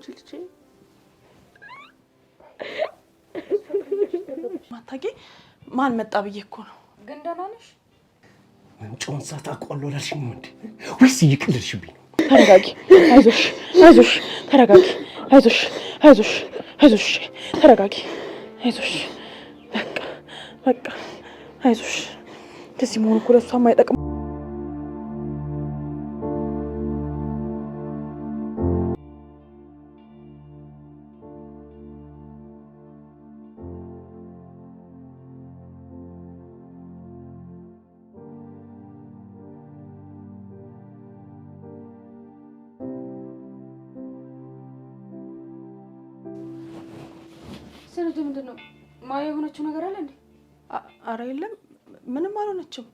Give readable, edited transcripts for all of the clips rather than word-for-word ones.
እንጂ ልጄ። ማታቂ ማን መጣ ብዬ እኮ ነው። ግን ደህና ነሽ? መምጫውን ሰዓት አውቀዋለሁ አላልሽኝም እንዴ? ወይስ እየቀለድሽብኝ ነው? ተረጋጊ፣ አይዞሽ፣ አይዞሽ፣ ተረጋጊ፣ አይዞሽ፣ አይዞሽ፣ አይዞሽ፣ ተረጋጊ፣ አይዞሽ፣ በቃ በቃ፣ አይዞሽ። እንደዚህ መሆን እኮ ለእሷም አይጠቅም። ስንቱ ምንድን ነው ማያ የሆነችው ነገር አለ እንዴ? አረ የለም፣ ምንም አልሆነችም።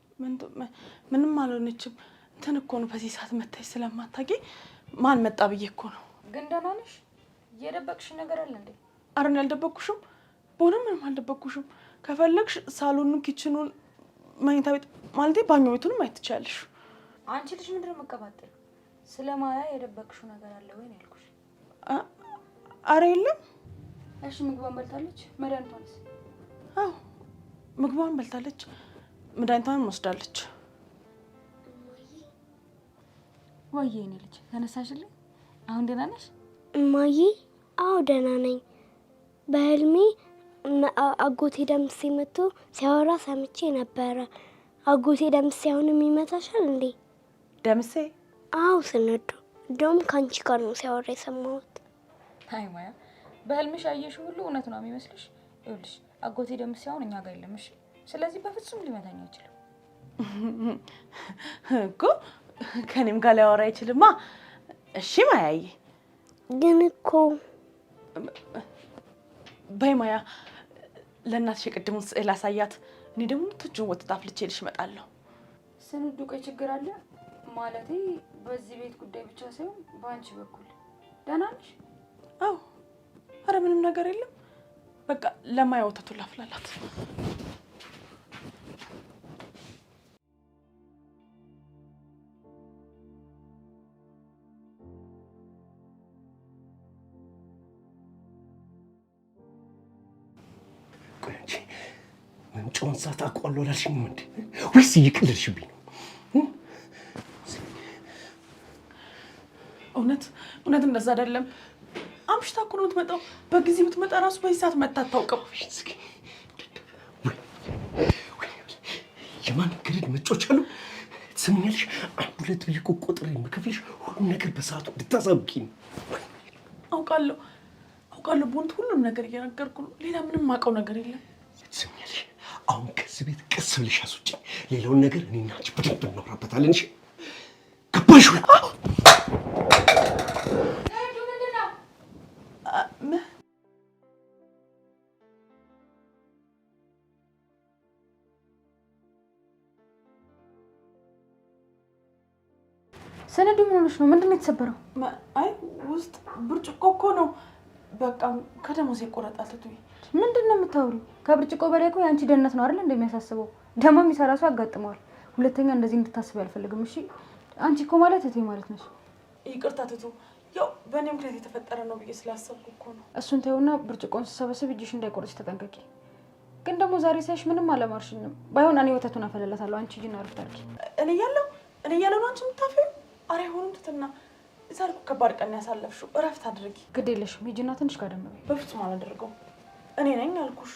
ምንም አልሆነችም። እንትን እኮ ነው በዚህ ሰዓት መታች ስለማታውቂ ማን መጣ ብዬ እኮ ነው። ግን ደህና ነሽ? የደበቅሽ ነገር አለ እንዴ? አረ እኔ አልደበቅኩሽም። በሆነ ምንም አልደበቅኩሽም። ከፈለግሽ ሳሎኑን፣ kitchen ኑን፣ መኝታ ቤት ማለቴ ባኞ ቤቱንም ማየት ትችያለሽ። አንቺ ልጅ ምንድን ነው የምትቀባጥሪው? ስለ ማያ የደበቅሽው ነገር አለ ወይ ነው ያልኩሽ። አረ የለም። እሺ ምግቧን በልታለች? መድኃኒቷንስ? አዎ ምግቧን በልታለች፣ መድኃኒቷንም ወስዳለች። ወይዬ የኔ ልጅ ተነሳሽልኝ? አሁን ደህና ነሽ? እማዬ፣ አዎ ደህና ነኝ። በህልሜ አጎቴ ደምሴ መጥቶ ሲያወራ ሰምቼ ነበረ። አጎቴ ደምሴ አሁንም ይመታሻል እንዴ? ደምሴ? አዎ ስንዱ፣ እንደውም ከአንቺ ጋር ነው ሲያወራ የሰማሁት። አይ ማያ፣ በህልምሽ ያየሽው ሁሉ እውነት ነው የሚመስልሽ? ይኸውልሽ አጎቴ ደምሴ አሁን እኛ ጋር የለም። እሺ፣ ስለዚህ በፍጹም ሊመታኝ አይችልም እኮ ከኔም ጋር ሊያወራ አይችልማ። እሺ ማያዬ፣ ግን እኮ በይ ማያ፣ ለእናትሽ የቅድሙን ስዕል አሳያት። እኔ ደግሞ የምትወጂውን ወተት አፍልቼልሽ እመጣለሁ። ስንዱ፣ ቆይ ችግር አለ ማለቴ በዚህ ቤት ጉዳይ ብቻ ሳይሆን በአንቺ በኩል ደህና ነሽ? አዎ፣ አረ ምንም ነገር የለም። በቃ ለማያ ወተቱን ላፍላላት። ቆይ አንቺ መምጫውን ሰዓት አውቀዋለሁ አላልሽኝም እንዴ? ወይስ እየቀለድሽብኝ ነው? እውነት እውነት እንደዛ አይደለም። አምሽታ እኮ ነው የምትመጣው። በጊዜ ብትመጣ እራሱ በዚህ ሰዓት መታ አታውቅም። የማን ግርድ መጮች አሉ? ትሰሚኛለሽ? አንድ ሁለት ብዬ እኮ ቆጥሬ የምከፍልሽ ሁሉም ነገር በሰዓቱ እንድታሳውቂ ነው። አውቃለሁ አውቃለሁ፣ በእውነት ሁሉም ነገር እየነገርኩ ነው። ሌላ ምንም የማውቀው ነገር የለም። ትሰሚኛለሽ? አሁን ከዚህ ቤት ቀስ ብለሽ አስወጪኝ። ሌላውን ነገር እኔና አንቺ በደንብ እናወራበታለን። እሺ ገባሽ ወይ? ስንዱ ምን ሆነሽ ነው? ምንድን ነው የተሰበረው? አይ ውስጥ ብርጭቆ እኮ ነው። በቃ ከደሞዜ ይቆረጣል። ትቱዬ ምንድን ነው የምታወሪው? ከብርጭቆ በላይ እኮ የአንቺ ደህንነት ነው አይደል እንደሚያሳስበው። ደግሞ የሚሰራ ሰው ያጋጥመዋል። ሁለተኛ እንደዚህ እንድታስቢ አልፈልግም። እሺ አንቺ እኮ ማለት እህቴ ማለት ነሽ። ይቅርታ ትቱ፣ ያው በእኔ ምክንያት የተፈጠረ ነው ብዬ ስላሰብኩ እኮ ነው። እሱን ተይውና ብርጭቆን ስሰበስብ እጅሽ እንዳይቆርጥሽ ተጠንቀቂ። ግን ደግሞ ዛሬ ሳይሽ ምንም አላማርሽኝም። ባይሆን እኔ ወተቱን አፈለላታለሁ። አንቺ ሂጂና እረፍት አድርጊ። እኔ እያለሁ እኔ እያለሁ ነው አንቺ የምታፈይው? ኧረ አይሆንም ትትና፣ ዛሬ እኮ ከባድ ቀን ያሳለፍሽው፣ እረፍት አድርጊ። ግድ የለሽም ሂጂና ትንሽ ጋደም በይ። በፍጹም አላደርገውም። እኔ ነኝ አልኩሽ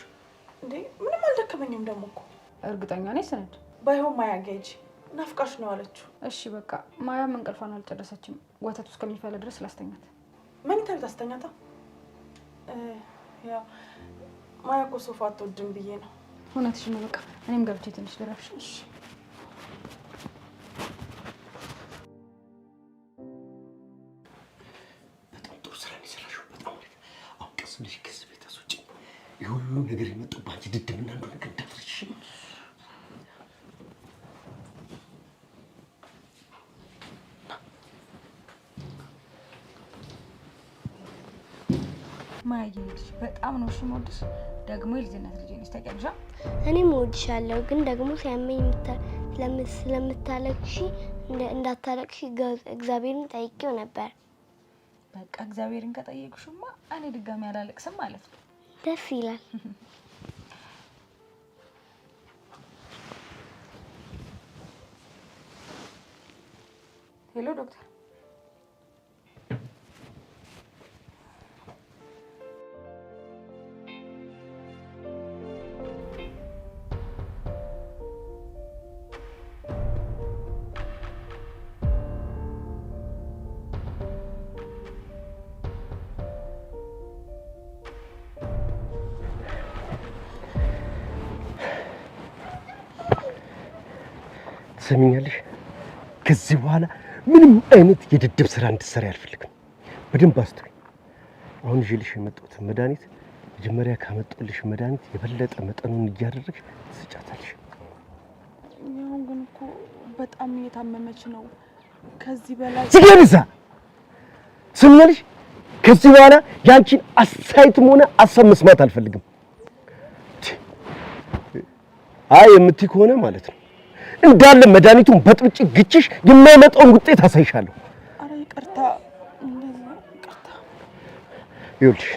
እንዴ። ምንም አልደከመኝም ደግሞ እኮ። እርግጠኛ ነኝ ስንድ። ባይሆን ማያ ጋ ሂጂ፣ ናፍቃሽ ነው ያለችው። እሺ በቃ ማያም እንቅልፏን አልጨረሰችም። ወተቱ እስከሚፈላ ድረስ ላስተኛት። መኝታ ቤት አስተኛታ። ያው ማያ እኮ ሶፋ አትወድም ብዬ ነው። እውነትሽን ነው። በቃ እኔም ገብቼ ትንሽ ልረፍሽ። እሺ በጣም ጥሩ ስራ ነው የሰራሽው። በጣም አሪፍ። አሁን ቀስ ብለሽ ከዚህ ቤት አስወጪኝ። ይህ ሁሉ ነገር የመጣው በአንቺ ድድብና እንደሆነ ግን እንዳትረሺ። ማያዬ ልጅ በጣም ነው እሺ የምወድሽ። ደግሞ የልጅነት ልጅ ነሽ ታውቂያለሽ። እኔም እወድሻለሁ፣ ግን ደግሞ ሲያመኝ ስለምታለቅሺ እንዳታለቅሺ እግዚአብሔርን ጠይቄው ነበር። በቃ እግዚአብሔርን ከጠየቅሽማ እኔ ድጋሚ አላለቅስም ማለት ነው። ደስ ይላል። Hello ዶክተር። ትሰሚኛለሽ? ከዚህ በኋላ ምንም አይነት የድድብ ስራ እንድትሰሪ አልፈልግም። በደንብ አስተውይ። አሁን ይዤልሽ የመጣሁትን መድኃኒት መጀመሪያ ካመጣሁልሽ መድኃኒት የበለጠ መጠኑን እያደረግሽ ትስጫታለሽ። አሁን ግን እኮ በጣም እየታመመች ነው። ከዚህ በላይ ዝጊ! ትሰሚኛለሽ? ከዚህ በኋላ ያንቺን አስተያየትም ሆነ አሳብ መስማት አልፈልግም። አይ የምትይ ከሆነ ማለት ነው እንዳለ መድኃኒቱን በጥብጭ ግጭሽ የማይመጣውን ውጤት አሳይሻለሁ። አረ ይቅርታ፣ እንደዚህ ይቅርታ። ይኸውልሽ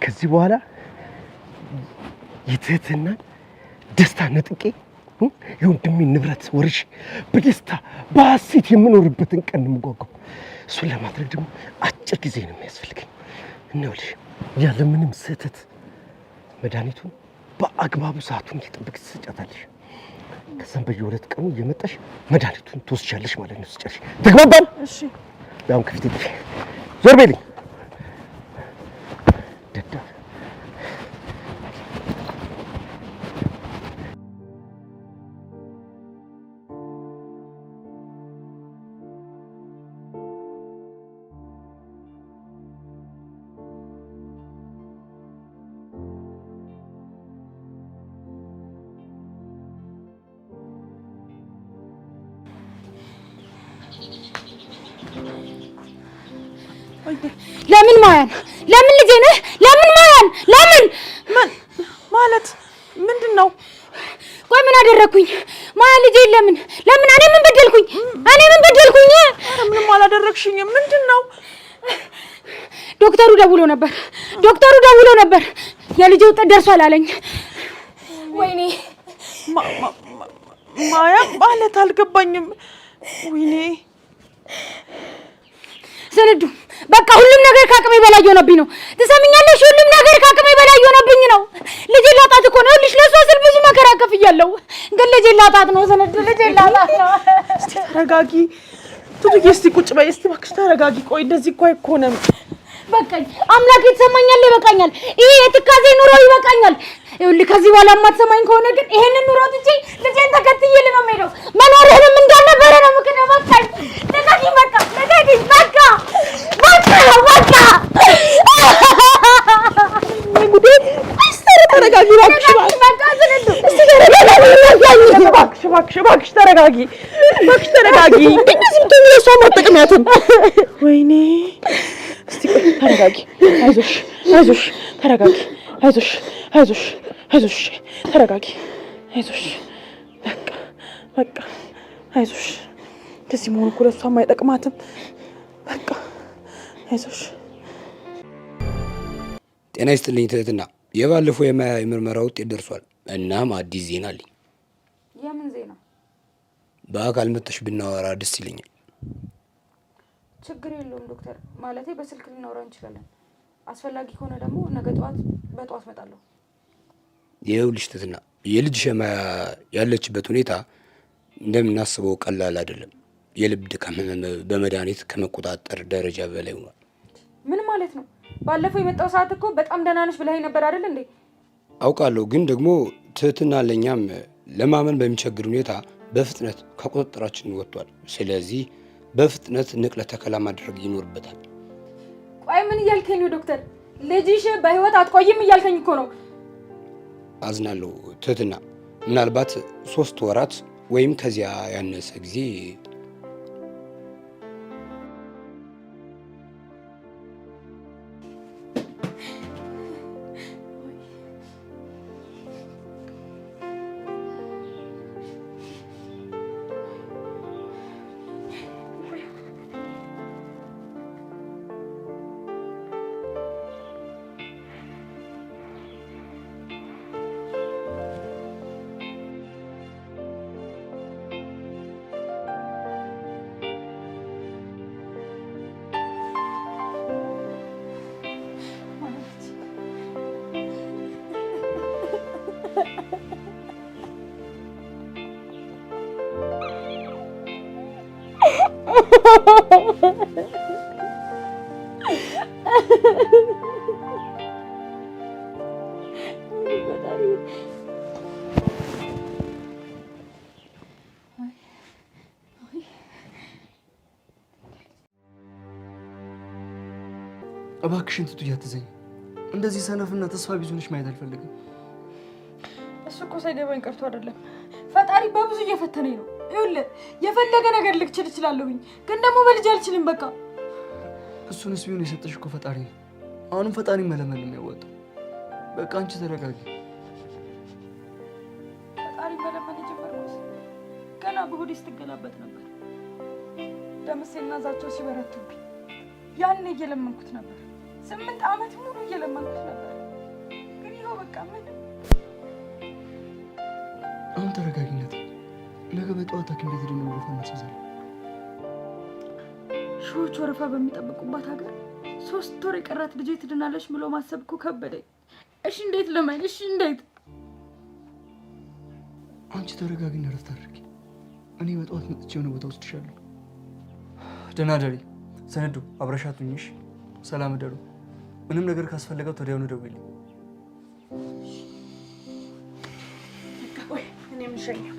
ከዚህ በኋላ የትህትናን ደስታ ነጥቄ የወንድሜን ንብረት ወርሼ በደስታ በሐሴት የምኖርበትን ቀን ነው የምጓጓው። እሱን ለማድረግ ደግሞ አጭር ጊዜ ነው የሚያስፈልገኝ። እና ይኸውልሽ ያለምንም ስህተት መድኃኒቱን በአግባቡ ሰዓቱን እየጠበቅሽ ትሰጫታለሽ። ከዛም በየሁለት ቀኑ እየመጣሽ መድኃኒቱን ትወስጃለሽ ማለት ነው። ስጨርሽ ተግባባን? እሺ። አሁን ከፊቴ ጥፊ፣ ዞር በይልኝ። ደዳፍ። ለምን ማያን? ለምን ልጄ ነህ? ለምን ማያን? ለምን ምን ማለት ምንድን ነው? ቆይ ምን አደረግኩኝ? ማያ ልጄ ለምን ለምን? እኔ ምን በደልኩኝ? እኔ ምን በደልኩኝ? ኧረ ምንም አላደረግሽኝም። ምንድን ነው? ዶክተሩ ደውሎ ነበር። ዶክተሩ ደውሎ ነበር። የልጄ ውጤት ደርሷል አለኝ። ወይኔ ማያ ማለት አልገባኝም። ወይኔ ስንዱ በቃ ሁሉም ነገር ከአቅሜ በላይ የሆነብኝ ነው። ትሰሚኛለሽ? ሁሉም ነገር ከአቅሜ በላይ የሆነብኝ ነው። ልጄን ላጣት እኮ ነው። ይኸውልሽ ለእሷ ስል ብዙ መከራ ከፍያለሁ፣ ግን ልጄን ላጣት ነው። ስንዱ ልጄን ላጣት ነው። እስቲ ተረጋጊ ቱቱዬ፣ እስቲ ቁጭ በይ እስቲ እባክሽ ተረጋጊ። ቆይ እንደዚህ እኮ አይኮንም። በቃኝ አምላክ፣ የተሰማኛል፣ ይበቃኛል። ይሄ የትካዜ ኑሮ ይበቃኛል። ይኸውልህ ከዚህ በኋላ የማትሰማኝ ከሆነ ግን ይሄንን ኑሮ ትቼ ልጄን ተከትዬ ነው የምሄደው። መኖርህንም እንዳልነበረ ነው ምክንያት። በቃኝ፣ ልቀቂኝ፣ በቃ ልቀቂኝ፣ በቃ በቃ በቃ። ተረጋጊ እባክሽ፣ በቃ ስንዱ እባክሽ፣ እባክሽ፣ እባክሽ ተረጋጊ፣ እባክሽ ተረጋጊ። እንደዚህ ብትሆኚ ለእሷ አትጠቅሚያትም። ወይኔ እስቲ ቆይ ተረጋጊ፣ አይዞሽ፣ አይዞሽ፣ ተረጋጊ፣ አይዞሽ፣ አይዞሽ፣ አይዞሽ፣ ተረጋጊ፣ አይዞሽ፣ በቃ በቃ፣ አይዞሽ። እንደዚህ መሆን እኮ ለእሷም አይጠቅማትም። በቃ አይዞሽ። ጤና ይስጥልኝ ትህትና። የባለፈው የማያ የምርመራ ውጤት ደርሷል። እናም አዲስ ዜና አለኝ። የምን ዜና? በአካል መጥተሽ ብናወራ ደስ ይለኛል። ችግር የለውም ዶክተር፣ ማለቴ በስልክ ልናወራ እንችላለን። አስፈላጊ ከሆነ ደግሞ ነገ ጠዋት በጠዋት እመጣለሁ። ይኸውልሽ ትህትና፣ የልጅሽ የማያ ያለችበት ሁኔታ እንደምናስበው ቀላል አይደለም። የልብ ድካም ህመም በመድኃኒት ከመቆጣጠር ደረጃ በላይ ሆኗል። ምን ማለት ነው? ባለፈው የመጣው ሰዓት እኮ በጣም ደህና ነሽ ብለኸኝ ነበር አይደል እንዴ? አውቃለሁ፣ ግን ደግሞ ትህትና ለእኛም ለማመን በሚቸግር ሁኔታ በፍጥነት ከቁጥጥራችን ወጥቷል። ስለዚህ በፍጥነት ንቅለ ተከላ ማድረግ ይኖርበታል። ቆይ ምን እያልከኝ ነው ዶክተር? ልጅሽ በህይወት አትቆይም እያልከኝ እኮ ነው። አዝናለሁ ትህትና፣ ምናልባት 3 ወራት ወይም ከዚያ ያነሰ ጊዜ። እባክሽን ትቱ እያትዘኝ እንደዚህ ሰነፍና ተስፋ ቢስ ሆነሽ ማየት አልፈልግም። እሱ እኮ ሳይገባኝ ቀርቶ አይደለም፣ ፈጣሪ በብዙ እየፈተነኝ ነው። ይኸውልህ የፈለገ ነገር ልችል እችላለሁኝ፣ ግን ደግሞ በልጅ አልችልም። በቃ እሱንስ ቢሆን የሰጠሽ እኮ ፈጣሪ ነው። አሁንም ፈጣሪ መለመን ነው የሚያወጣው። በቃ አንቺ ተረጋጊ። ፈጣሪ መለመን የጀመርኩት ገና በሆዴ ስትገላበጥ ነበር። ደምሴና ዛቸው ሲበረቱብኝ ያኔ እየለመንኩት ነበር። 8 ዓመት ሙሉ እየለመንኩት ነበር። ግን ይኸው በቃ ምንም። አሁን ተረጋጊነት። ነገ በጠዋት ሐኪም ቤት ሄደን ወረፋ እናስይዛለን። ሺዎች ወረፋ በሚጠብቁባት ሀገር 3 ወር የቀራት ልጄ ትድናለች ብሎ ማሰብ እኮ ከበደኝ። እሺ እንዴት ልመን? እሺ እንዴት? አንቺ ተረጋጊና ረፍት አድርጊ። እኔ በጠዋት መጥቼ የሆነ ቦታ ወስድሻለሁ። ደህና ደሪ። ሰነዱ አብረሻት ሁኚ። ሰላም እደሩ። ምንም ነገር ካስፈለገው ወዲያውኑ ደውይልኝ። እኔም ልሸኘው።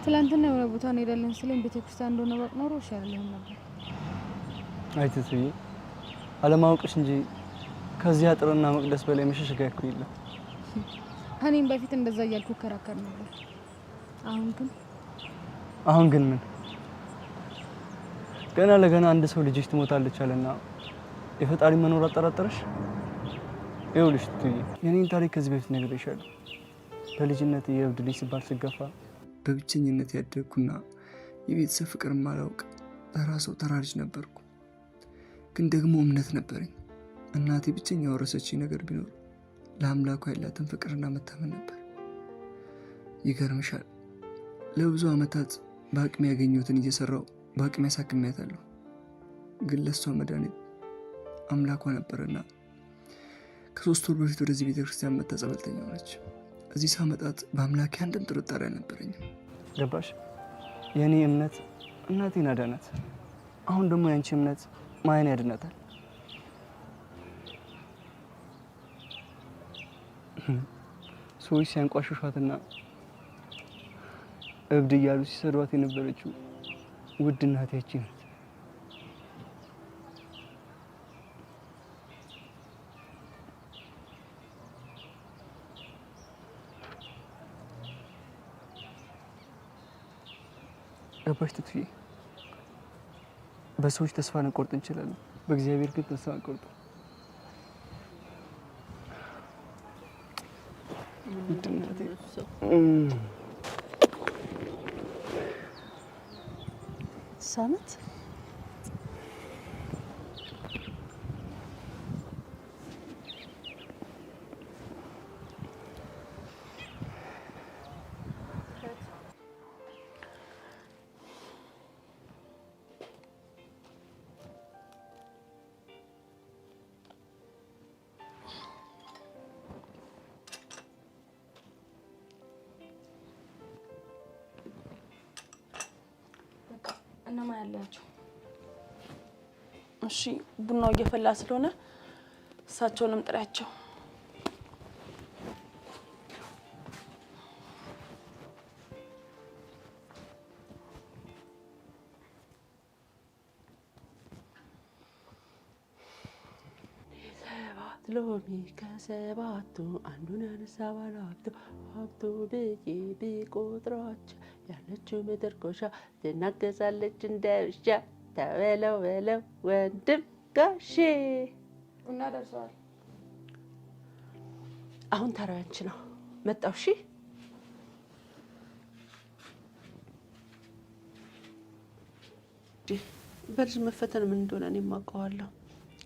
ትላንትና የሆነ ቦታ እንሄዳለን ስለኝ ቤተክርስቲያን እንደሆነ ባውቅ ኖሮ እሺ አልልህም ነበር። አይ ትቱዬ፣ አለማወቅሽ እንጂ ከዚህ አጥርና መቅደስ በላይ መሸሸጊያ እኮ የለም። እኔም በፊት እንደዛ እያልኩ እከራከር ነበር። አሁን ግን አሁን ግን ምን? ገና ለገና አንድ ሰው ልጅሽ ትሞታለች አለና የፈጣሪ መኖር አጠራጠረሽ? ይኸውልሽ ትቱዬ፣ የኔን ታሪክ ከዚህ በፊት ነግሬሻለሁ። በልጅነት የእብድ ልጅ ስባል ስገፋ በብቸኝነት ያደግኩና የቤተሰብ ፍቅር ማላውቅ ተራ ሰው ተራ ልጅ ነበርኩ። ግን ደግሞ እምነት ነበረኝ። እናቴ ብቸኛ ያወረሰችኝ ነገር ቢኖር ለአምላኳ ያላትን ፍቅርና መታመን ነበር። ይገርምሻል፣ ለብዙ ዓመታት በአቅሜ ያገኘሁትን እየሰራው በአቅሜ ያሳክሚያታለሁ። ግን ለእሷ መድኃኒት አምላኳ ነበርና ከ3 ወር በፊት ወደዚህ ቤተክርስቲያን መጥታ ጸበልተኛ ሆነች። እዚህ ሳመጣት በአምላኬ አንድም ጥርጣሬ አልነበረኝም። ገባሽ? የእኔ እምነት እናቴን አዳናት። አሁን ደግሞ የአንቺ እምነት ማያን ያድናታል። ሰዎች ሲያንቋሽሿትና እብድ እያሉ ሲሰዷት የነበረችው ውድ እናቴ ያቺ ናት። ገባሽ ትቱዬ? በሰዎች ተስፋ ልንቆርጥ እንችላለን፣ በእግዚአብሔር ግን ተስፋ አንቆርጥም። ውድ እናቴ። ሳምንት እነማ ያላቸው? እሺ፣ ቡናው እየፈላ ስለሆነ እሳቸውንም ጥሪያቸው። ሰባት ሎሚ ከሰባቱ አንዱን ያነሳ ባለሀብቱ ሀብቱ ብዬ ቢቆጥሯቸው ያለችው ምድር ጎሻ ትናገዛለች እንደ ውሻ። ተበለው በለው ወንድም ጋሼ። ቡና ደርሰዋል። አሁን ተራው ያንቺ ነው። መጣው። እሺ። በልጅ መፈተን ምን እንደሆነ እኔም አውቀዋለሁ፣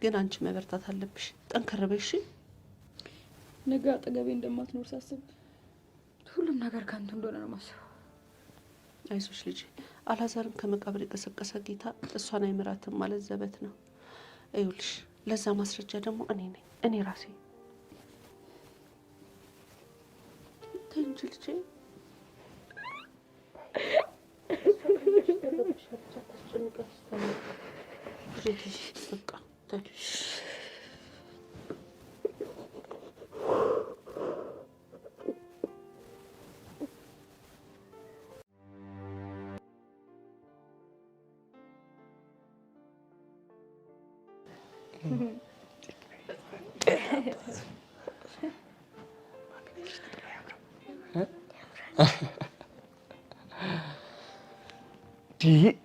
ግን አንቺ መበርታት አለብሽ። ጠንከር በይ እሺ። ነገ አጠገቤ እንደማትኖር ሳስብ ሁሉም ነገር ከንቱ እንደሆነ ነው የማስበው። አይዞሽ ልጄ፣ አላዛርን ከመቃብር የቀሰቀሰ ጌታ እሷን አይምራትም ማለት ዘበት ነው። ይኸውልሽ ለዛ ማስረጃ ደግሞ እኔ ነኝ፣ እኔ ራሴ። ተይ እንጂ ልጄ። በቃ ተይ።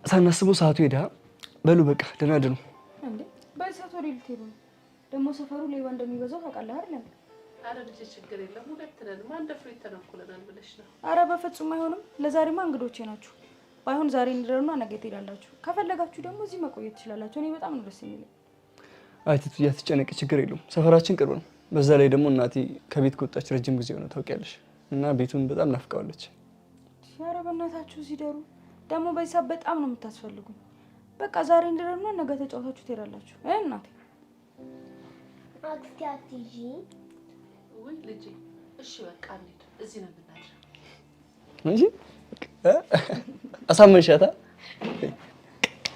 ሳናስበው ሰዓቱ ሄዳ። በሉ በቃ ደህና ደሩ። እንዴ በዚህ ሰዓት ወዴት ልትሄዱ ነው? ደግሞ ሰፈሩ ሌባ እንደሚበዛው ታውቃለህ አይደል? አረ ልጄ ችግር የለም ሁለት ነን። ማን ደፍሮ ይተነኩለናል ብለሽ ነው? አረ በፍጹም አይሆንም። ለዛሬማ እንግዶቼ ናችሁ። ባይሆን ዛሬ እንደሩና ነገ ትሄዳላችሁ። ከፈለጋችሁ ደግሞ እዚህ መቆየት ትችላላችሁ። እኔ በጣም ነው ደስ የሚለኝ። አይ ትቱ አትጨነቂ፣ ችግር የለውም። ሰፈራችን ቅርብ ነው። በዛ ላይ ደግሞ እናቴ ከቤት ከወጣች ረጅም ጊዜ ሆነ ታውቂያለሽ። እና ቤቱን በጣም ናፍቀዋለች። ኧረ በእናታችሁ እዚህ ደሩ። ደግሞ በዚህ ሰዓት በጣም ነው የምታስፈልጉኝ። በቃ ዛሬ እንደሩና ነገ ተጫውታችሁ ትሄዳላችሁ። እናቴ አክስቴ አትይዢኝ። ውይ ልጄ፣ እሺ በቃ እንሂድ። እዚህ ነው የምናድረው። እንጂ አሳመንሻታ።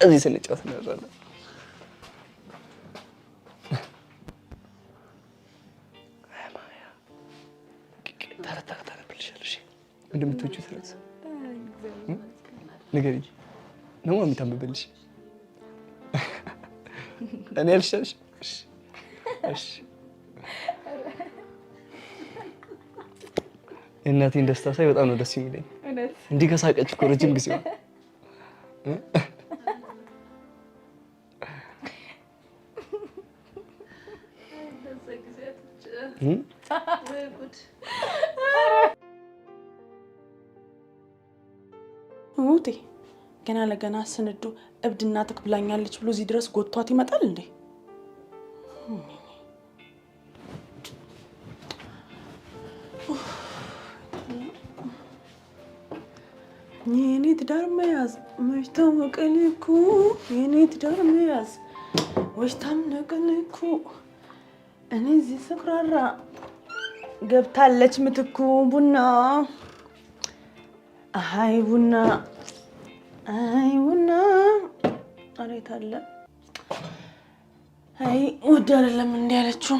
እዚህ ስንጫወት እናድራለን። ተረት ተረት አነብልሻለሁ። እንደምትወጂው ተረት ንገሪኝ ነው የምታንብብልሽ። እኔ አልሻልሽ? እሺ የእናቴን ደስታ ሳይ በጣም ነው ደስ የሚለኝ። እንዲህ ከሳቀች እኮ ረጅም ጊዜ ነው። ሙቴ ገና ለገና ስንዱ እብድና ትክ ብላኛለች ብሎ እዚህ ድረስ ጎቷት ይመጣል እንዴ? የኔ ትዳር መያዝ መች ታወቀልኩ፣ የኔ ትዳር መያዝ ወች ታምነቅልኩ። እኔ እዚህ ስኩራራ ገብታለች ምትኩ ቡና አይ ቡና አይ ቡና አሬት አለ። አይ ውድ አይደለም እንዲህ ያለችው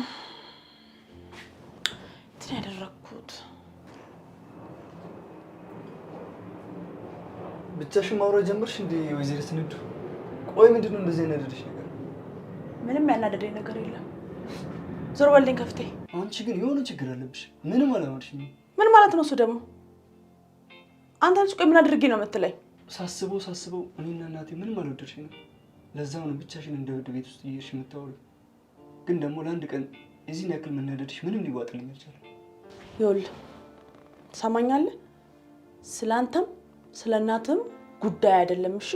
እንትን ያደረግኩት። ብቻሽን ማውራት ጀመርሽ እንዴ ወይዘሪት ስንዱ? ቆይ ምንድን ነው እንደዚህ ያናደደሽ ነገር? ምንም ያናደደኝ ነገር የለም። ዞር በልኝ ከፍቴ። አንቺ ግን የሆነ ችግር አለብሽ። ምንም አላማርሽኝም። ምን ማለት ነው እሱ ደግሞ? አንተ ልጅ ቆይ ምን አድርጌ ነው የምትለኝ? ሳስበው ሳስበው እኔና እናቴ ምንም አልወደድሽኝም። ለዛው ነው ብቻሽን እንደ እብድ ቤት ውስጥ እየሄድሽ የምታወሪው። ግን ደግሞ ለአንድ ቀን የዚህን ያክል መናደድሽ ምንም ሊዋጥልኝ አልቻለም። ይኸውልህ ትሰማኛለህ? ስለ አንተም ስለ እናትም ጉዳይ አይደለም። እሺ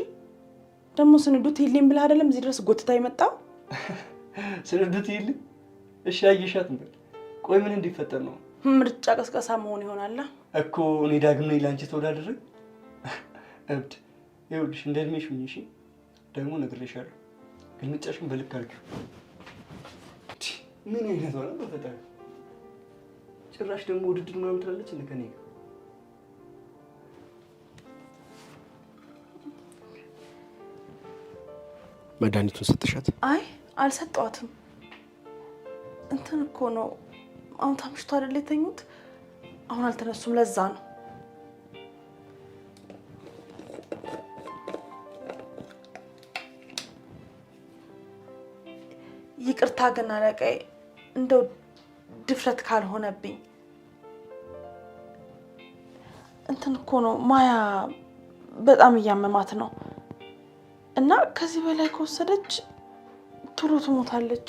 ደግሞ ስንዱ ትይልኝ ብለህ አይደለም እዚህ ድረስ ጎትታ የመጣው? ስንዱ ትይልኝ? እሺ አየሻት እንበል። ቆይ ምን እንዲፈጠር ነው? ምርጫ ቀስቀሳ መሆን ይሆናል እኮ። እኔ ዳግም ነኝ ለአንቺ ተወዳድሬ እብድ። ይኸውልሽ እንደ እድሜሽ ሁኚ እሺ። ደግሞ ነግሬሻለሁ፣ ግልምጫሽን በልክ አድርጊው። ምን አይነት ሆነ በፈጣሪ። ጭራሽ ደግሞ ውድድር ምናምን ትላለች እንደ ከእኔ ጋር። መድኃኒቱን ሰጥሻት? አይ አልሰጠዋትም። እንትን እኮ ነው አሁን ታምሽቶ አይደል የተኙት? አሁን አልተነሱም። ለዛ ነው። ይቅርታ ግን አለቃዬ፣ እንደው ድፍረት ካልሆነብኝ እንትን እኮ ነው ማያ በጣም እያመማት ነው እና ከዚህ በላይ ከወሰደች ቶሎ ትሞታለች።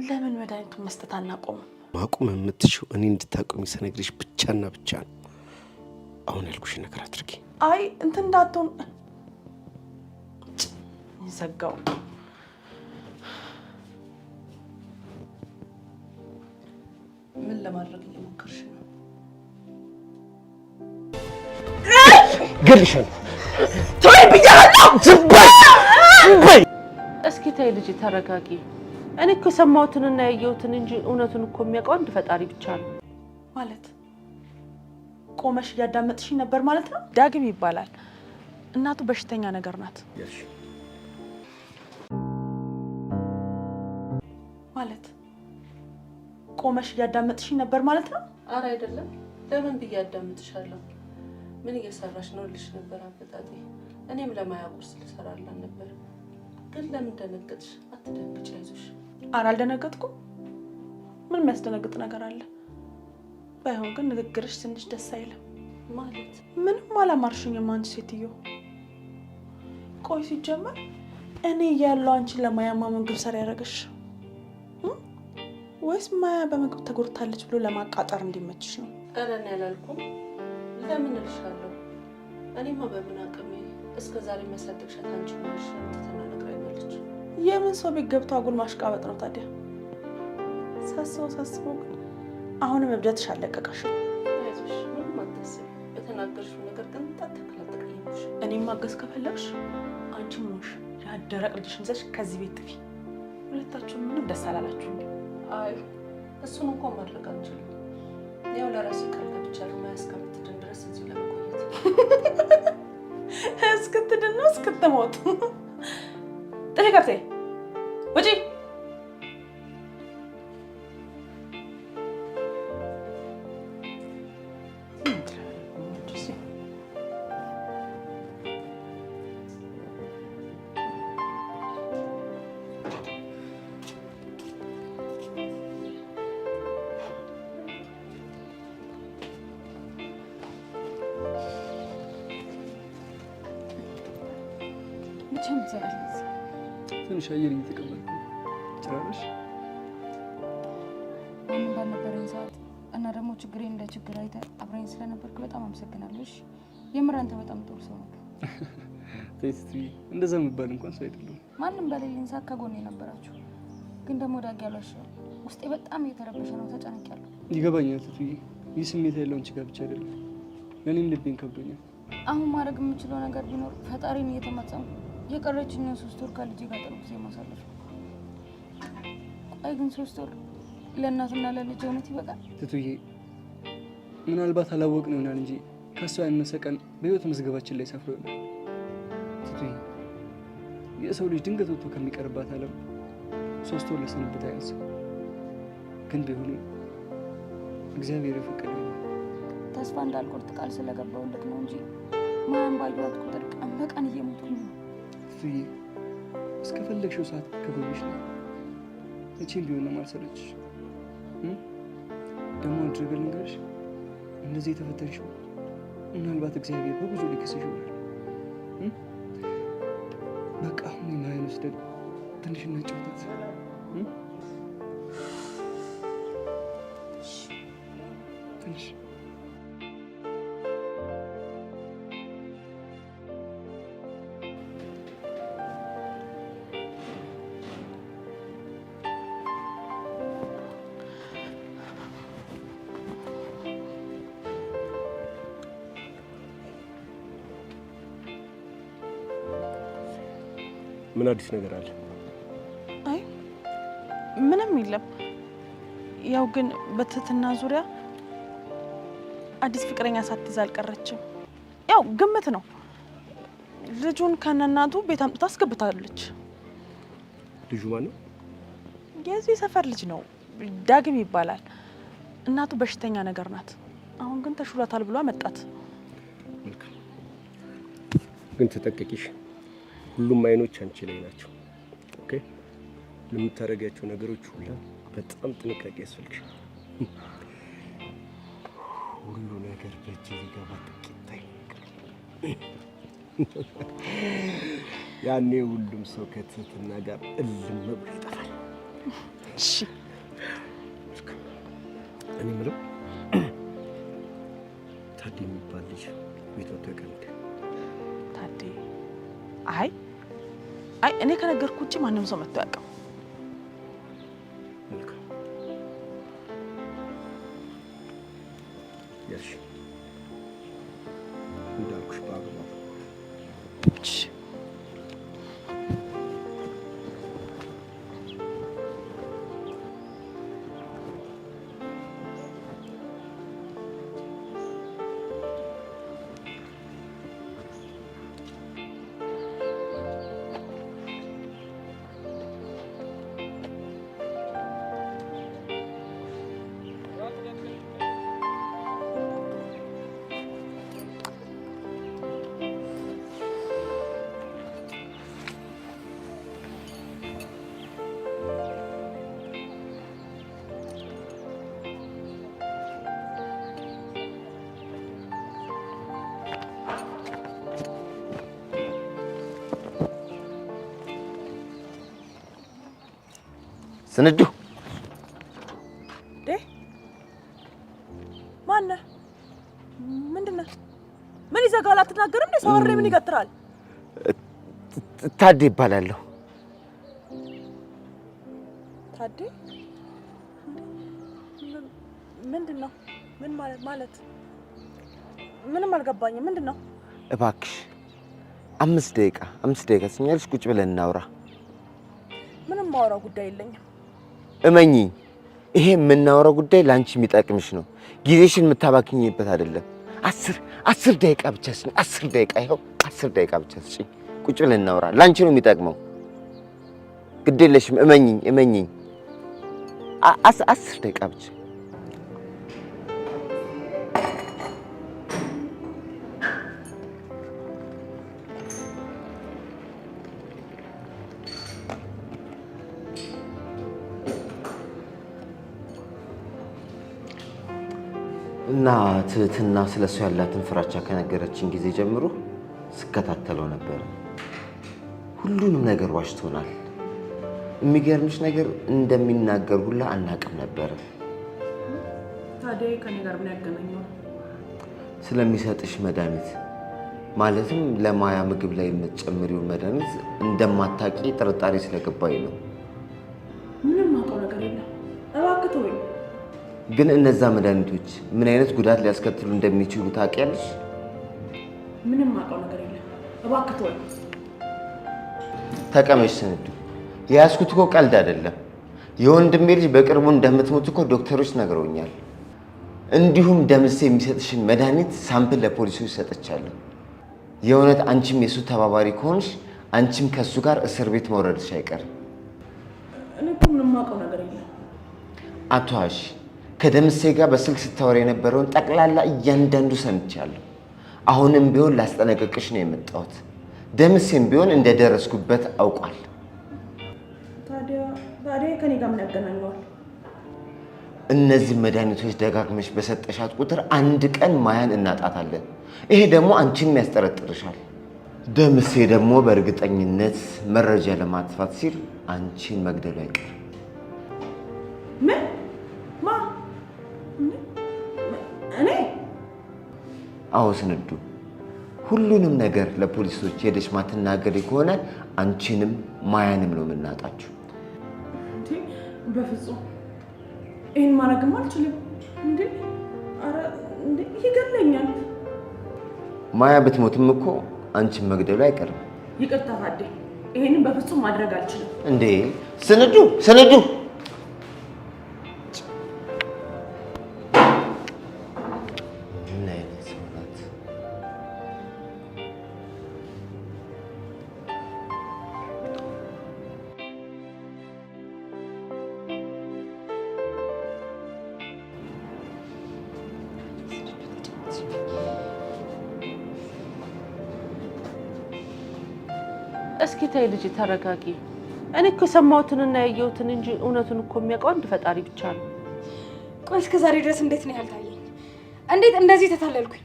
ለምን መድኃኒቱን መስጠት አናቆምም? ማቆም የምትችው እኔ እንድታቆሚ ስነግርሽ ብቻና ብቻ ነው። አሁን ያልኩሽን ነገር አድርጊ። አይ እንትን እንዳትሆን ዘጋው። ምን ለማድረግ እየሞከርሽ ነው? ገልሻለሁ። ተይ ብያለሁ። ዝም በይ፣ ዝም በይ። እስኪ ተይ ልጄ ተረጋጊ። እኔ እኮ የሰማሁትንና ያየሁትን እንጂ እውነቱን እኮ የሚያውቀው አንድ ፈጣሪ ብቻ ነው። ማለት ቆመሽ እያዳመጥሽኝ ነበር ማለት ነው? ዳግም ይባላል። እናቱ በሽተኛ ነገር ናት። ማለት ቆመሽ እያዳመጥሽኝ ነበር ማለት ነው? አረ አይደለም። ለምን ብዬ አዳምጥሻለሁ? ምን እየሰራሽ ነው ልሽ ነበር አበጣጤ። እኔም ለማያ ቁርስ ልሰራላት ነበር። ግን ለምን ደነገጥሽ? አትደንግጭ፣ አይዞሽ። አረ አልደነገጥኩም። ምን የሚያስደነግጥ ነገር አለ? ባይሆን ግን ንግግርሽ ትንሽ ደስ አይልም። ማለት ምንም አላማርሽኝም አንቺ ሴትዮ። ቆይ ሲጀመር እኔ እያለሁ አንቺን ለማያማ ምግብ ሰሪ ያደረገሽ ወይስ ማያ በምግብ ተጎድታለች ብሎ ለማቃጠር እንዲመችሽ ነው? ኧረ እኔ አላልኩም። ለምን እልሻለሁ? እኔማ በምን አቅሜ እስከ ዛሬ የሚያሳድግሻት አንቺ መሆንሽን ትትና ነግራኛለች። የምን ሰው ቤት ገብቶ አጉል ማሽቃበጥ ነው ታዲያ? ሳስበው ሳስበው ግን አሁንም እብደትሽ አልለቀቀሽም። አይዞሽ፣ ምንም አታስቢ። በተናገርሽው ነገር ግን ታተክል አልተቀየምኩሽ። እኔም ማገዝ ከፈለግሽ አንቺም ሆንሽ ያ ደረቅ ልጅሽን ይዘሽ ከዚህ ቤት ጥፊ። ሁለታችሁም ምንም ደስ አላላችሁም። አይ እሱን እንኳን ማድረግ አልችልም። ያው ለራሴ ቃል ገብቻለሁ ማያ እስከምትድን ድረስ እዚሁ ለመቆየት። እስክትድን ነው እስክትሞት? ጥፊ ከብቴ ውጪ። ትንሽ አየር እየተቀበልኩ ነው። ጭራሽ ማንም ባልነበረኝ ሰዓት እና ደግሞ ችግሬን እንደ ችግር አይተህ አብረኝ ስለነበርክ በጣም አመሰግናለሁ። እሺ የምር አንተ በጣም ጥሩ ሰው ነህ። ተይ ስትይ እንደዛ የሚባል እንኳን ሰው አይደለም። ማንም በሌለኝ ሰዓት ከጎኔ ነበራችሁ። ግን ደግሞ ዳጊ አልዋሽም፣ ውስጤ በጣም እየተረበሸ ነው፣ ተጨንቄያለሁ። ይገባኛል ትቱዬ፣ ይህ ስሜት ያለው አንቺ ጋር ብቻ አይደለም፣ ለእኔም ልቤን ከብዶኛል። አሁን ማድረግ የምችለው ነገር ቢኖር ፈጣሪን እየተማጸንኩ የቀረችኝን 3 ወር ከልጄ ጋር ጥሩ ጊዜ ማሳለፍ ነው። ቆይ ግን 3 ወር ለእናትና ለልጅ እውነት ይበቃል? ትቱዬ፣ ምናልባት አላወቅን ይሆናል እንጂ ከእሷ ያነሰ ቀን በህይወት መዝገባችን ላይ ሰፍሮ ይሆናል። ትቱዬ፣ የሰው ልጅ ድንገት ወጥቶ ከሚቀርባት ዓለም 3 ወር ለስንብት አያንስም። ግን ቢሆንም እግዚአብሔር የፈቀደው ይሆናል። ተስፋ እንዳልቆርጥ ቃል ስለገባሁልህ ነው እንጂ ማያን ባየኋት ቁጥር ቀን በቀን እየሞትኩኝ ነው። ትቱዬ፣ እስከፈለግሽው ሰዓት ከጎንሽ ነኝ። መቼም ቢሆን አልሰለችሽ። ደግሞ አንድ ነገር ልንገርሽ፣ እንደዚህ የተፈተንሽው ምናልባት እግዚአብሔር በብዙ ሊክስሽ ይሆናል። በቃ አሁን የማያን ወስደን ትንሽ እናጫውታት። ትንሽ ምን አዲስ ነገር አለ? አይ ምንም የለም። ያው ግን በትህትና ዙሪያ አዲስ ፍቅረኛ ሳትይዝ አልቀረችም። ያው ግምት ነው። ልጁን ከነናቱ ቤት አምጥታ አስገብታለች። ልጁ ማን ነው? የዚህ ሰፈር ልጅ ነው፣ ዳግም ይባላል። እናቱ በሽተኛ ነገር ናት። አሁን ግን ተሽሏታል ብሎ አመጣት። መልካም። ግን ተጠንቀቂሽ። ሁሉም አይኖች አንቺ ላይ ናቸው። Okay? ለምታደርጊያቸው ነገሮች ሁላ በጣም ጥንቃቄ ያስፈልግሻል። ሁሉ ነገር በእጅ ሊገባ ጥቂት time ይቀራል። ያኔ ሁሉም ሰው ከትህትና ጋር እልም ብሎ ይጠፋል። እሺ። እኔ የምለው ታዴ የሚባል ልጅ ቤት ወጥቶ ያውቃል እንዴ? ታዴ? አይ አይ፣ እኔ ከነገርኩህ ውጪ ማንም ሰው መጥቶ አያውቅም። መልካም። ያሽ እንዳልኩሽ በአግባቡ። እሺ። ስንዱ ማነህ? ምንድን ነህ? ምን ይዘጋል? አትናገርም እንዴ? ሰው ወሬ ምን ይገትራል? ታዴ ይባላለሁ። ታዴ ምንድን ነው? ምን ማለት ማለት? ምንም አልገባኝም። ምንድን ነው? እባክሽ 5 ደቂቃ፣ 5 ደቂቃ ስኛልሽ፣ ቁጭ ብለን እናውራ። ምንም ማውራው ጉዳይ የለኝም። እመኚኝ፣ ይሄ የምናወራው ጉዳይ ለአንቺ የሚጠቅምሽ ነው። ጊዜሽን የምታባክኝበት አይደለም። 10 ደቂቃ ብቻ ስጭኝ። 10 ደቂቃ፣ ይኸው 10 ደቂቃ ብቻ ስጭኝ። ቁጭ ብለን እናውራ። ለአንቺ ነው የሚጠቅመው። ግድ የለሽም። እመኚኝ፣ እመኚኝ። 10 ደቂቃ ብቻ። እና ትህትና ስለ እሱ ያላትን ፍራቻ ከነገረችን ጊዜ ጀምሮ ስከታተለው ነበር። ሁሉንም ነገር ዋሽቶናል። የሚገርምሽ ነገር እንደሚናገር ሁላ አናቅም ነበር። ታዲያ ከኔ ጋር ምን ያገናኘዋል? ስለሚሰጥሽ መድኃኒት፣ ማለትም ለማያ ምግብ ላይ የምትጨምሪውን መድኃኒት እንደማታቂ ጥርጣሬ ስለገባኝ ነው። ምንም አውቀው ነገር የለም። እባክህ ተወኝ። ግን እነዛ መድኃኒቶች ምን አይነት ጉዳት ሊያስከትሉ እንደሚችሉ ታውቂያለሽ? ምንም አውቀው ነገር የለም። እባክህ ተወኝ። ተቀመጭ ስንዱ። የያዝኩት እኮ ቀልድ አይደለም። የወንድሜ ልጅ በቅርቡ እንደምትሞት እኮ ዶክተሮች ነግረውኛል። እንዲሁም ደምሴ የሚሰጥሽን መድኃኒት sample ለፖሊሶች ሰጥቻለሁ። የእውነት አንቺም የእሱ ተባባሪ ከሆንሽ አንቺም ከእሱ ጋር እስር ቤት መውረድሽ አይቀርም። እኔ እኮ ምንም አውቀው ነገር የለም። አትዋሽ። ከደምሴ ጋር በስልክ ስታወሪ የነበረውን ጠቅላላ እያንዳንዱ ሰምቻለሁ። አሁንም ቢሆን ላስጠነቅቅሽ ነው የመጣሁት። ደምሴም ቢሆን እንደደረስኩበት አውቋል። ታዲያ ታዲያ ከኔ ጋር ምን ያገናኘዋል? እነዚህ መድኃኒቶች ደጋግመሽ በሰጠሻት ቁጥር አንድ ቀን ማያን እናጣታለን። ይሄ ደግሞ አንቺንም ያስጠረጥርሻል። ደምሴ ደግሞ በእርግጠኝነት መረጃ ለማጥፋት ሲል አንቺን መግደሉ አይቀርም። ምን? ማ? እኔ? አዎ ስንዱ፣ ሁሉንም ነገር ለፖሊሶች ሄደሽ ማትናገሪ ከሆነ አንቺንም ማያንም ነው የምናጣችሁ። እንዴ በፍጹም ይሄን ማድረግም አልችልም። እንዴ ኧረ እንዴ ይገለኛል። ማያ ብትሞትም እኮ አንቺን መግደሉ አይቀርም። ይቅርታ ታዴ፣ ይሄንን በፍጹም ማድረግ አልችልም። እንዴ ስንዱ፣ ስንዱ፣ ምን አይነት ሰው ናት? እስኪ ተይ ልጄ ተረጋጊ። እኔ እኮ የሰማሁትንና ያየሁትን እንጂ እውነቱን እኮ የሚያውቀው አንድ ፈጣሪ ብቻ ነው። ቆይ እስከ ዛሬ ድረስ እንዴት ነው ያልታየኝ? እንዴት እንደዚህ ተታለልኩኝ?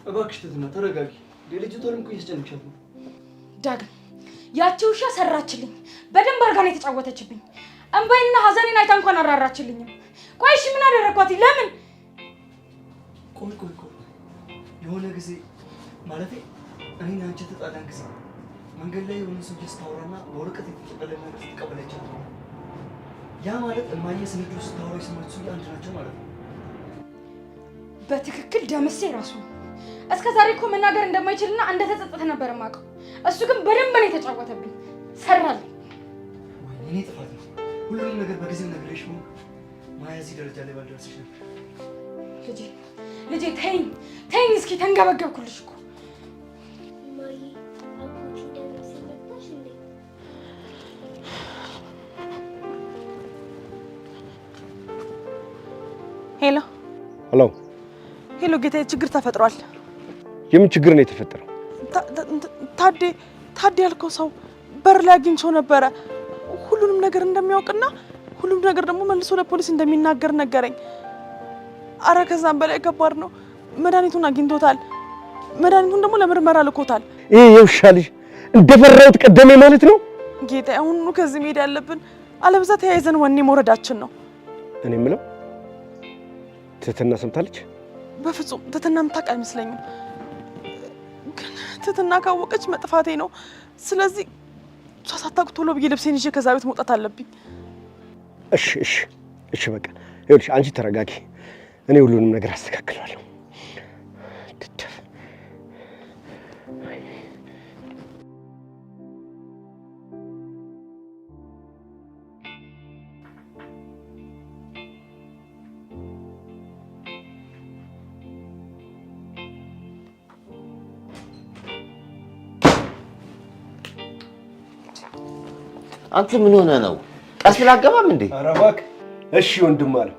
እባክሽ ትህትና ተረጋጊ። ልጅቷንም እኮ እያስጨነቅሻት ነው። ዳግም ያቺ ውሻ ሰራችልኝ። በደንብ አድርጋ ነው የተጫወተችብኝ። እንባዬንና ሀዘኔን አይታ እንኳን አራራችልኝም። ቆይ እሺ ምን አደረግኳት? ለምን? ቆይ ቆይ ቆይ፣ የሆነ ጊዜ፣ ማለቴ እኔና አንቺ የተጣላን ጊዜ መንገድ ላይ የሆነ ሰው ስታወራና በወረቀት የተጠቀለለ ነገር ስትቀበል አይቻለሁ። ያ ማለት እማዬ ስንዱ ስታወራ የሰማች ሰውዬ አንድ ናቸው ማለት ነው። በትክክል ደምሴ ራሱ ነው። እስከ ዛሬ እኮ መናገር እንደማይችልና እንደተጸጸተ ነበር የማውቀው። እሱ ግን በደንብ ነው የተጫወተብኝ። ሰራልኝ። ወይኔ የኔ ጥፋት ነው። ሁሉንም ነገር በጊዜው ነግሬሽ ቢሆን ማያ እዚህ ደረጃ ላይ ባልደረሰች ነበር። ልጄ፣ ልጄ፣ ተይኝ ተይኝ፣ እስኪ ተንገበገብኩልሽ እኮ። እማዬ፣ አጎቴ ደምሴ መጣሽ እንዴ? ሄሎ። ሄሎ። ሄሎ ጌታዬ፣ ችግር ተፈጥሯል። የምን ችግር ነው የተፈጠረው? ታዴ፣ ታዴ ያልከው ሰው በር ላይ አግኝቼው ነበረ። ሁሉንም ነገር እንደሚያውቅና ሁሉም ነገር ደግሞ መልሶ ለፖሊስ እንደሚናገር ነገረኝ። አረ ከዛም በላይ ከባድ ነው። መድኃኒቱን አግኝቶታል። መድኃኒቱን ደግሞ ለምርመራ ልኮታል። ይሄ የውሻ ልጅ እንደፈራሁት ቀደመ ማለት ነው። ጌታ፣ አሁኑኑ ከዚህ መሄድ ያለብን፣ አለበዛ ተያይዘን ወኔ መውረዳችን ነው። እኔ የምለው ትህትና ሰምታለች? በፍጹም ትህትና የምታውቅ አይመስለኝም። ግን ትህትና ካወቀች መጥፋቴ ነው። ስለዚህ እሷ ሳታውቅ ቶሎ ብዬ ልብሴን ይዤ ከዛ ቤት መውጣት አለብኝ። እሺ እሺ እሺ፣ በቃ ይኸውልሽ፣ አንቺ ተረጋጊ፣ እኔ ሁሉንም ነገር አስተካክለዋለሁ። ትደፍ አንተ ምን ሆነ ነው? ቀስ ብለህ አትገባም እንዴ? ኧረ እባክህ። እሺ ወንድም አለ፣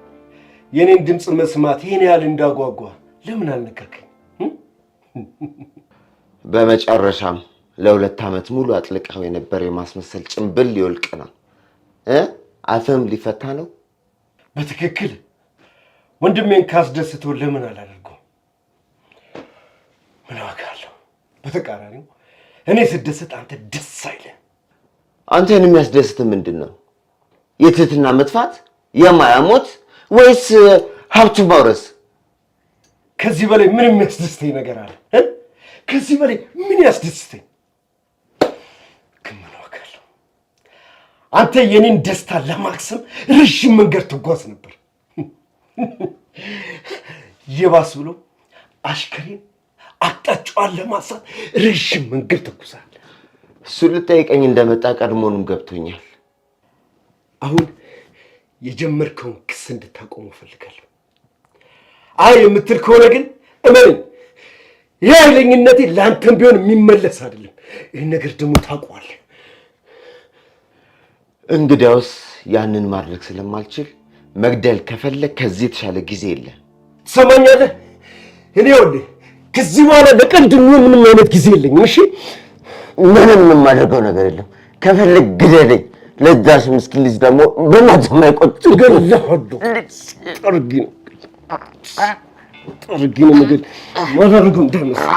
የኔን ድምፅ መስማት ይሄን ያህል እንዳጓጓ ለምን አልነገርከኝ? በመጨረሻም ለ2 ዓመት ሙሉ አጥልቀው የነበረው የማስመሰል ጭንብል ሊወልቅ ነው እ አፍህም ሊፈታ ነው። በትክክል ወንድሜን ካስደስተው ለምን አላደርገውም? ምን ዋጋ አለው? በተቃራኒው እኔ ስደሰት አንተ ደስ አይልህ። አንተን የሚያስደስት ምንድን ነው? የትህትና መጥፋት፣ የማያ ሞት ወይስ ሀብቱን ማውረስ? ከዚህ በላይ ምን የሚያስደስተኝ ነገር አለ? ከዚህ በላይ ምን ያስደስተኝ? ግን ምን ዋጋ አለው? አንተ የኔን ደስታ ለማክሰም ረዥም መንገድ ትጓዝ ነበር። የባስ ብሎ አሽከሬን አቅጣጫዋን ለማሳት ረዥም መንገድ ተጉዛል። እሱን ልጠይቀኝ እንደመጣ ቀድሞውንም ገብቶኛል። አሁን የጀመርከውን ክስ እንድታቆመው እፈልጋለሁ። አይ የምትል ከሆነ ግን እመነኝ፣ ይህ ኃይለኝነቴ ለአንተም ቢሆን የሚመለስ አይደለም። ይህን ነገር ደግሞ ታውቀዋለህ። እንግዲያውስ ያንን ማድረግ ስለማልችል መግደል ከፈለግ ከዚህ የተሻለ ጊዜ የለም። ትሰማኛለህ? እኔ ይኸውልህ ከዚህ በኋላ ለቀልድ የሚሆን ምንም አይነት ጊዜ የለኝም። እሺ? ምንም የማደርገው ነገር የለም። ከፈለግ ግደለኝ። ለዛሽ ምስኪን ልጅ ደግሞ በእናትህ የማይቆጭ እገልሃለሁ። ጠርጊ ነው ጠርጊ ነው የምገል ማደርገው እንዳይመስልህ።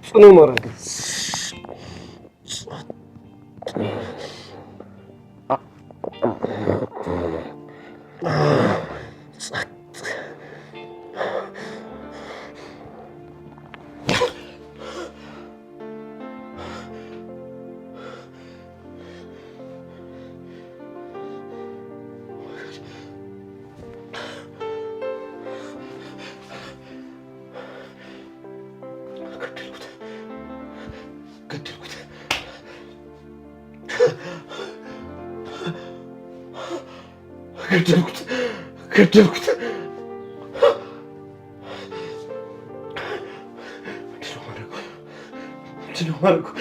ጽኑ ማድረግ ገደልኩት ገደልኩት። ምንድን ነው የማደርገው?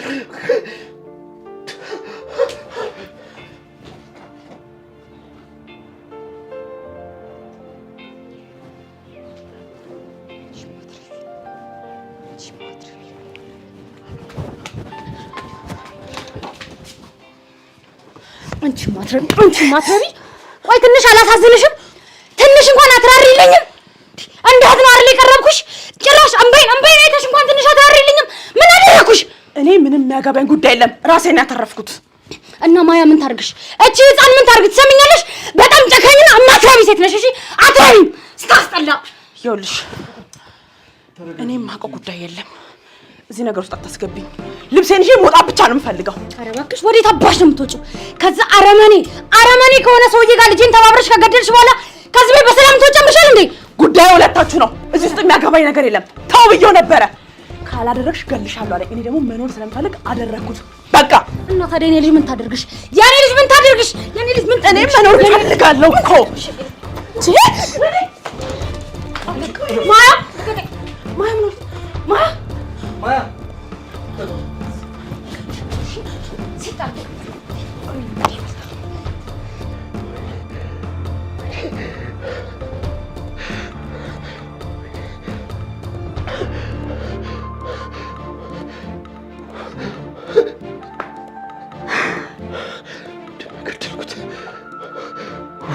አንቺ ማትረቢ፣ አንቺ ማትረቢ! ቆይ ትንሽ አላሳዝንሽም? ትንሽ እንኳን አትራሪልኝም? እንዴት ነው አይደል የቀረብኩሽ? ጭራሽ እምባዬን እምባዬን አይተሽ እንኳን ትንሽ አትራሪልኝም? ምን አደረኩሽ? እኔ ምንም የሚያገባኝ ጉዳይ የለም። ራሴን ያተረፍኩት። እና ማያ ምን ታርግሽ? እቺ ህፃን ምን ታርግ? ትሰሚኛለሽ? በጣም ጨካኝና አማትራቢ ሴት ነሽ። እሺ አትራሪም፣ ስታስጠላ። ይኸውልሽ እኔ የማውቀው ጉዳይ የለም። እዚህ ነገር ውስጥ አታስገቢኝ። ልብሴን ይዤ መውጣት ብቻ ነው የምፈልገው። ኧረ እባክሽ ወዴት አባሽ ነው የምትወጪው? ከዛ አረመኔ አረመኔ ከሆነ ሰውዬ ጋር ልጄን ተባብረሽ ከገደልሽ በኋላ ከዚህ ቤት በሰላም ትወጫለሽ እንዴ? ጉዳዩ ሁለታችሁ ነው። እዚህ ውስጥ የሚያገባኝ ነገር የለም። ተው ብዬው ነበረ። ካላደረግሽ እገልሻለሁ አለኝ። እኔ ደግሞ መኖር ስለምፈልግ አደረግኩት። በቃ። እና ታዲያ የኔ ልጅ ምን ታደርግሽ? የኔ ልጅ ምን ታደርግሽ? የኔ ልጅ ምን እኔ መኖር እፈልጋለሁ እኮ። ማያ ማያ ምን ማያ ማያ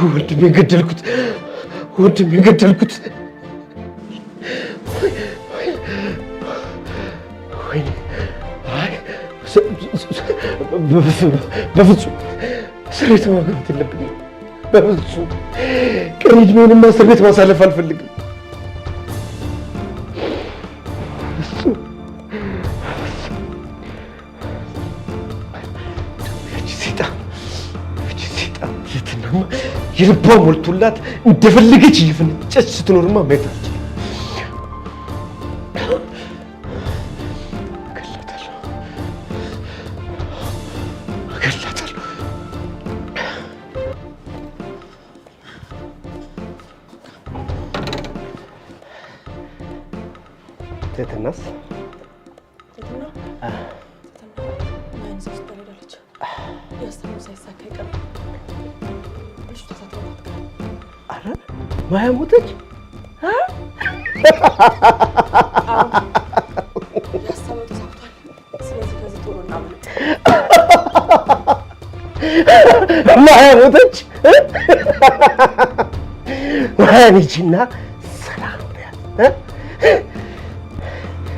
ወንድሜን ገደልኩት። ወንድም የገደልኩት። ወይኔ፣ አይ በፍጹም እስር ቤት መግባት የለብኝም። በፍጹም ቀሪ ዕድሜንም እስር ቤት ማሳለፍ አልፈልግም። ትትናማ የልቧ ሞልቶላት እንደፈለገች እየፈነጨች ስትኖርማ ማየት አልችልም። እገላታለሁ፣ እገላታለሁ። ትህትናስ? ትህትና ማያን ይዛ ሆስፒታል ሄዳለች። ያሰብነው ሳይሳካ አይቀርም። ልጅቷ ሳትሞት አትቀርም። ኧረ ማያ ሞተች? ያሰብነው ተሳክቷል። ስለዚህ ከዚህ ቶሎ እናምልጥ። ማያ ሞተች? ማያን ሂጂና ሰላም በያት።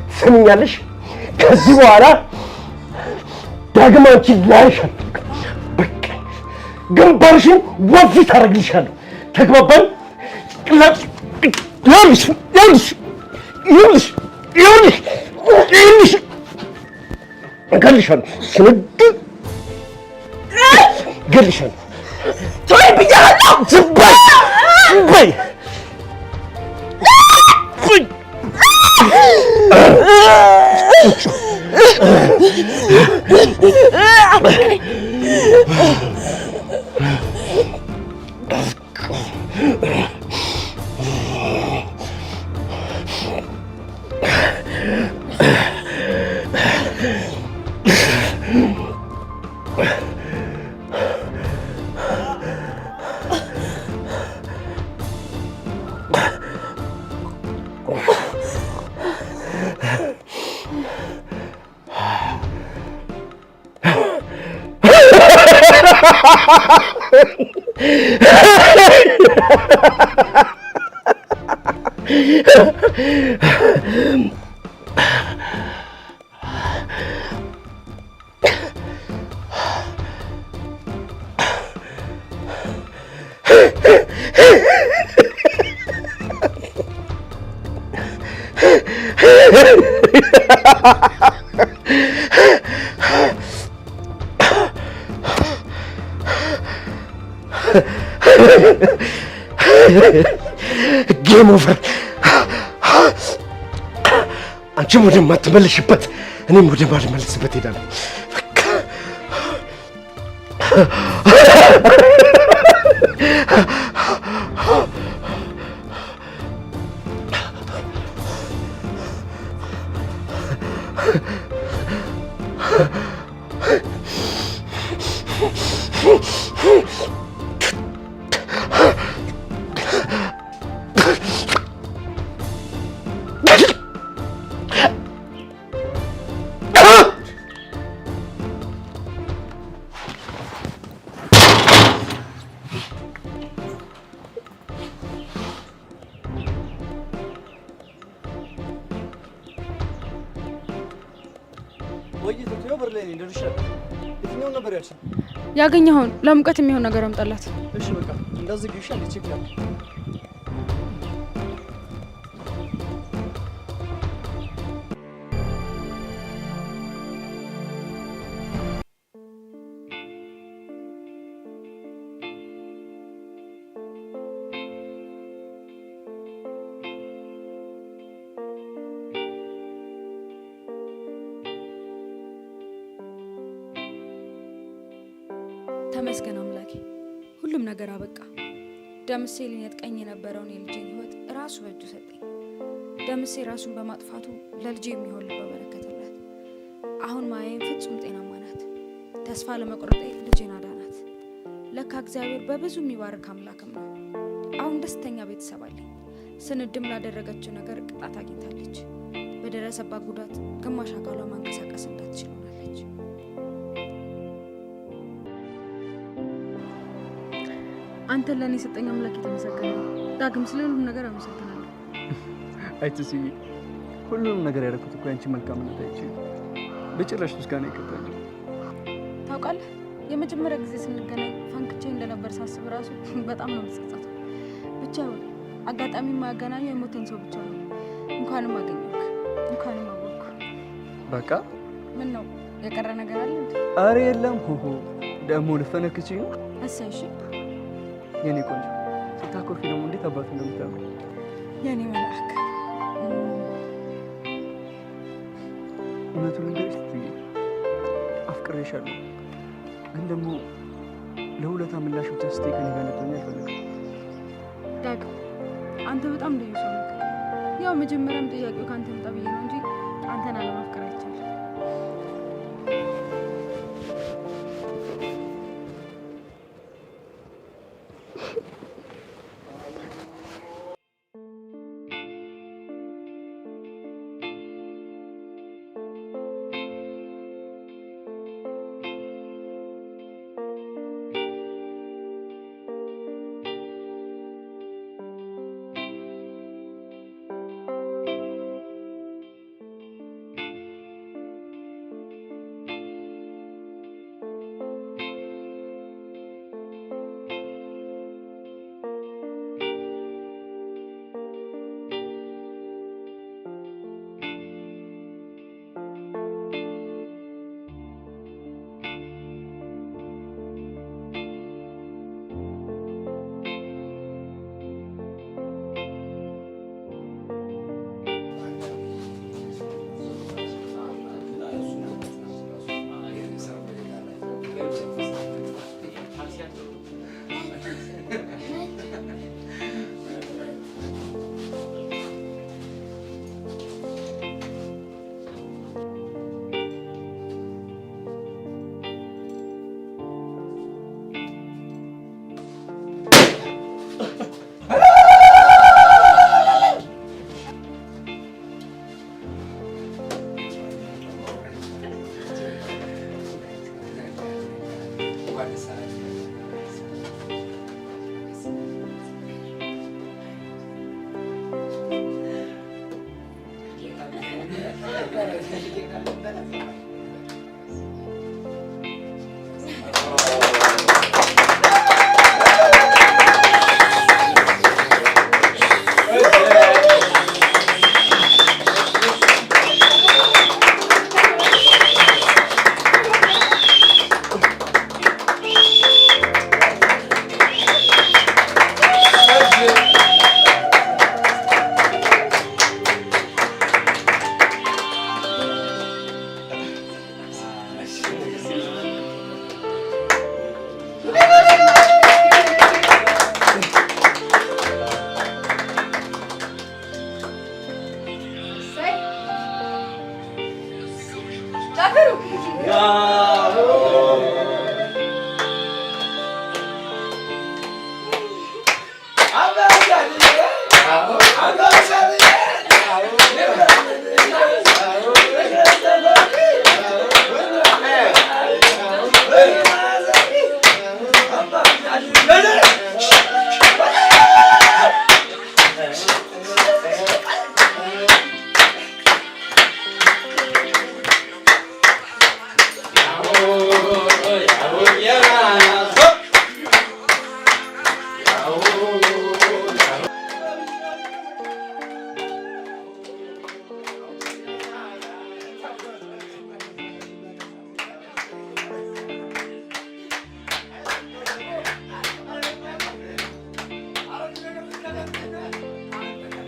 ትሰሚኛለሽ? ከዚህ በኋላ ዳግም አንቺን ላይሽ አልፈልግም። በቃ ግንባርሽን ወፊት አደርግልሻለሁ። ተግባባን? ጭንቅላት ይኸውልሽ፣ ይኸውልሽ፣ ይኸውልሽ፣ ይኸውልሽ፣ ይኸውልሽ እገልሻለሁ። ስንድ እገልሻለሁ። ተወኝ ብያለሁ። ዝም በይ፣ ዝም በይ። Game over። አንቺም ወደማትመለሽበት እኔም ወደማልመለስበት ሄዳለሁ። በቃ የትኛውን ነበር ያልሽኝ? ያገኘኸውን ለሙቀት የሚሆን ነገር አምጣላት። እሺ በቃ እንዳዘግይሽ አንዴ check ላድርግ። ተመስገን አምላኬ፣ ሁሉም ነገር አበቃ። ደምሴ ሊነጥቀኝ የነበረውን የልጄን ሕይወት ራሱ በእጁ ሰጠኝ። ደምሴ ራሱን በማጥፋቱ ለልጄ የሚሆን ልብ አበረከተላት። አሁን ማያዬም ፍጹም ጤናማ ናት። ተስፋ ለመቁረጤ ልጄን አዳናት። ለካ እግዚአብሔር በብዙ የሚባርክ አምላክም ነው። አሁን ደስተኛ ቤተሰብ አለኝ። ስንድም ላደረገችው ነገር ቅጣት አግኝታለች። በደረሰባት ጉዳት ግማሽ አካሏ ማንቀሳቀስ እንዳትችል ሆናለች። አንተን ለእኔ የሰጠኝ አምላክ የተመሰገነ ነው። ዳግም ስለ ሁሉም ነገር አመሰግናለሁ። አይ ትስዬ፣ ሁሉንም ነገር ያደረኩት እኮ ያንቺ መልካምነት አይቼ ነው። በጭራሽ ምስጋና አይገባኝም። ታውቃለህ፣ የመጀመሪያ ጊዜ ስንገናኝ ፈንክቼ እንደነበር ሳስብ ራሱ በጣም ነው የምጸጸተው። ብቻ ይሁን፣ አጋጣሚ የማያገናኘው የሞተን ሰው ብቻ ነው። እንኳንም አገኘሁህ፣ እንኳንም አወቅኩህ። በቃ። ምን ነው፣ የቀረ ነገር አለ እንዴ? ኧረ የለም። ሆሆ፣ ደግሞ ልፈነክችኝ ነው? እሰይ፣ እሺ። የኔ ቆንጆ፣ ስታኮርፊ ደግሞ እንዴት አባቱ እንደምታምሪ። የኔ መልአክ። እውነቱን ልንገርሽ ትትዬ፣ አፍቅሬሻለሁ። ግን ደግሞ ለውለታ ምላሽ ብቻ ስትይ ከኔ ጋር ልትሆኚ አልፈልግም። ዳግም፣ አንተ በጣም ልዩ ሰው ነህ። ያው መጀመሪያም ጥያቄው ከአንተ ይምጣ ብዬ ነው እንጂ አንተን አለማፍቀር አይቻልም።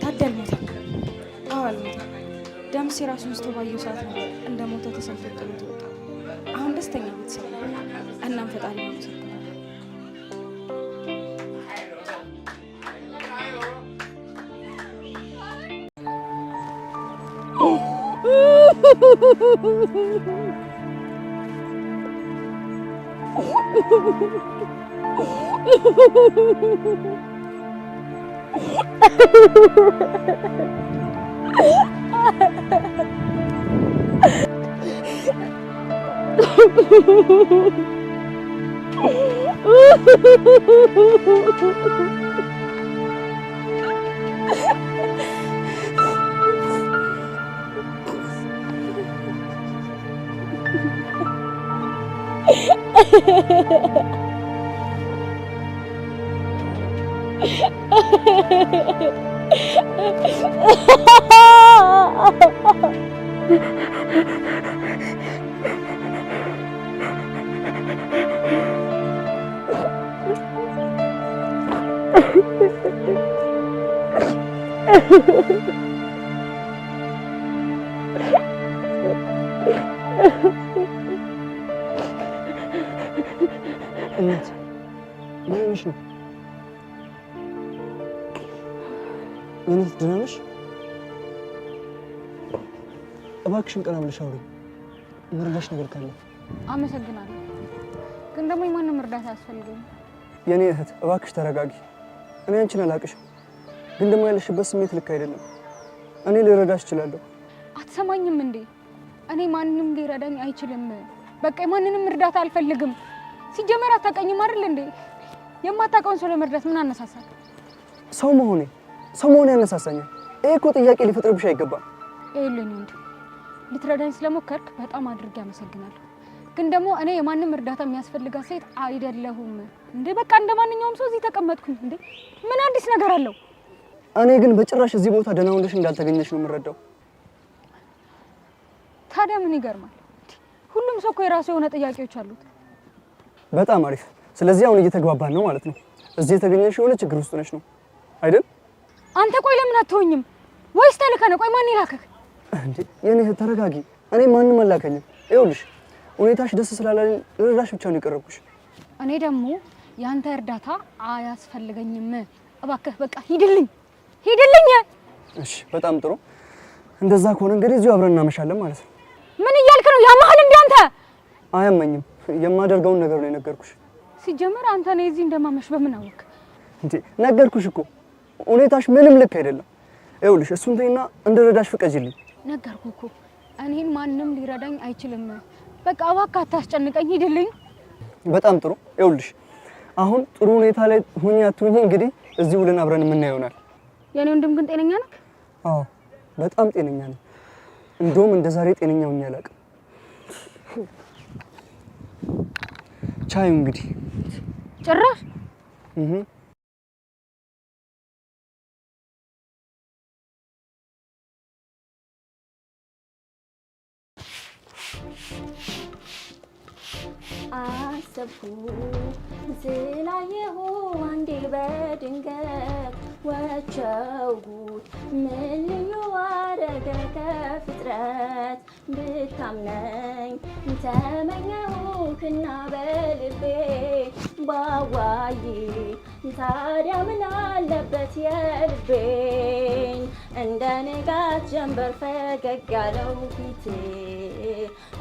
ታዲ አልሞተም። አዎ አልሞተም። ደምሴ ራሱን ስቶ ባየው ሰዓት ነው እንደ ሞተ ተሰምቶ ጥሎት ወጣ። አሁን ደስተኛ ቤተሰብ ነው። እናም ፈጣሪ አመሰግናለሁ። እናት ምን ሆነሽ ነው? የኔ ደህና ነሽ? እባክሽን ቀና ብለሽ አውሪኝ። የምረዳሽ ነገር ካለ። አመሰግናለሁ፣ ግን ደግሞ የማንም እርዳታ አያስፈልገኝም። የኔ እህት እባክሽ ተረጋጊ። እኔ አንቺን አላቅሽም፣ ግን ደግሞ ያለሽበት ስሜት ልክ አይደለም። እኔ ልረዳሽ እችላለሁ። አትሰማኝም እንዴ? እኔ ማንም ሊረዳኝ አይችልም። በቃ የማንንም እርዳታ አልፈልግም። ሲጀመር አታውቀኝም አይደል እንዴ? የማታውቀውን ሰው ለመርዳት ምን አነሳሳል? ሰው መሆኔ ያነሳሳኛል። ይሄ እኮ ጥያቄ ሊፈጥርብሽ አይገባም። ይኸውልህ ወንድም፣ ልትረዳኝ ስለሞከርክ በጣም አድርጌ አመሰግናለሁ። ግን ደግሞ እኔ የማንም እርዳታ የሚያስፈልጋት ሴት አይደለሁም። እንዴ በቃ እንደ ማንኛውም ሰው እዚህ ተቀመጥኩኝ። እንዴ ምን አዲስ ነገር አለው? እኔ ግን በጭራሽ እዚህ ቦታ ደህና ሆነሽ እንዳልተገኘሽ ነው የምረዳው። ታዲያ ምን ይገርማል? ሁሉም ሰው እኮ የራሱ የሆነ ጥያቄዎች አሉት። በጣም አሪፍ። ስለዚህ አሁን እየተግባባን ነው ማለት ነው። እዚህ የተገኘሽ የሆነ ችግር ውስጥ ነሽ ነው አይደል? አንተ ቆይ ለምን አትሆኝም? ወይስ ተልከህ ነው? ቆይ ማን ይላከህ? እንዴ የኔ እህት ተረጋጊ። እኔ ማንም አላከኝም። ይኸውልሽ ሁኔታሽ ደስ ስላላለኝ ልረዳሽ ብቻ ነው የቀረብኩሽ። እኔ ደግሞ የአንተ እርዳታ አያስፈልገኝም። እባክህ በቃ ሂድልኝ፣ ሂድልኝ። እሺ በጣም ጥሩ። እንደዛ ከሆነ እንግዲህ እዚሁ አብረን እናመሻለን ማለት ነው። ምን እያልክ ነው? ያመሃል እንዴ አንተ? አያመኝም። የማደርገውን ነገር ነው የነገርኩሽ። ሲጀመር አንተ ነው እዚህ እንደማመሽ በምን አወቅ? እንዴ ነገርኩሽ እኮ ሁኔታሽ ምንም ልክ አይደለም። ይኸውልሽ እሱን ተይና እንድረዳሽ ፍቀጂልኝ። ነገርኩህ እኮ እኔን ማንም ሊረዳኝ አይችልም። በቃ እባክህ አታስጨንቀኝ፣ ሂድልኝ። በጣም ጥሩ። ይኸውልሽ አሁን ጥሩ ሁኔታ ላይ ሁኚ አትሁኚ እንግዲህ እዚህ ውለን አብረን የምናየው ይሆናል። የኔ ወንድም ግን ጤነኛ ነህ? አዎ በጣም ጤነኛ ነኝ። እንደውም እንደ ዛሬ ጤነኛ ሆኜ አላውቅም። ቻዩ እንግዲህ። ጭራሽ። እህ። አሰብኩ ስላየሁ አንዴ በድንገት፣ ወቸው ጉድ፣ ምን ልዩ አረገ ከፍጥረት? ብታምነኝ ተመኘሁክና በልቤ ባዋይ፣ ታዲያ ምን አለበት የልቤን? እንደ ንጋት ጀንበር ፈገግ ያለው ፊቴ፣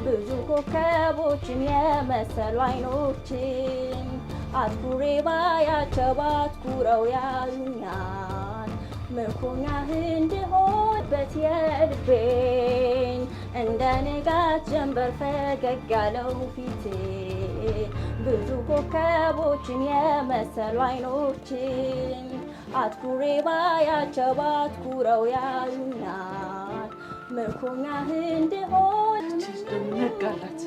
ብዙ ኮከቦችን የመሰሉ አይኖችን አትኩሬ ባያቸው ባትኩረው ያዩኛል። ምርኮኛህ እንድሆንበት የልቤን፣ እንደ ንጋት ጀንበር ፈገግ ያለው ፊቴ፣ ብዙ ኮከቦችን የመሰሉ አይኖችን አትኩሬ ባያቸው ባትኩረው ያዩኛል። ምርኮኛህ እንድሆን ደግሞ ነጋላት።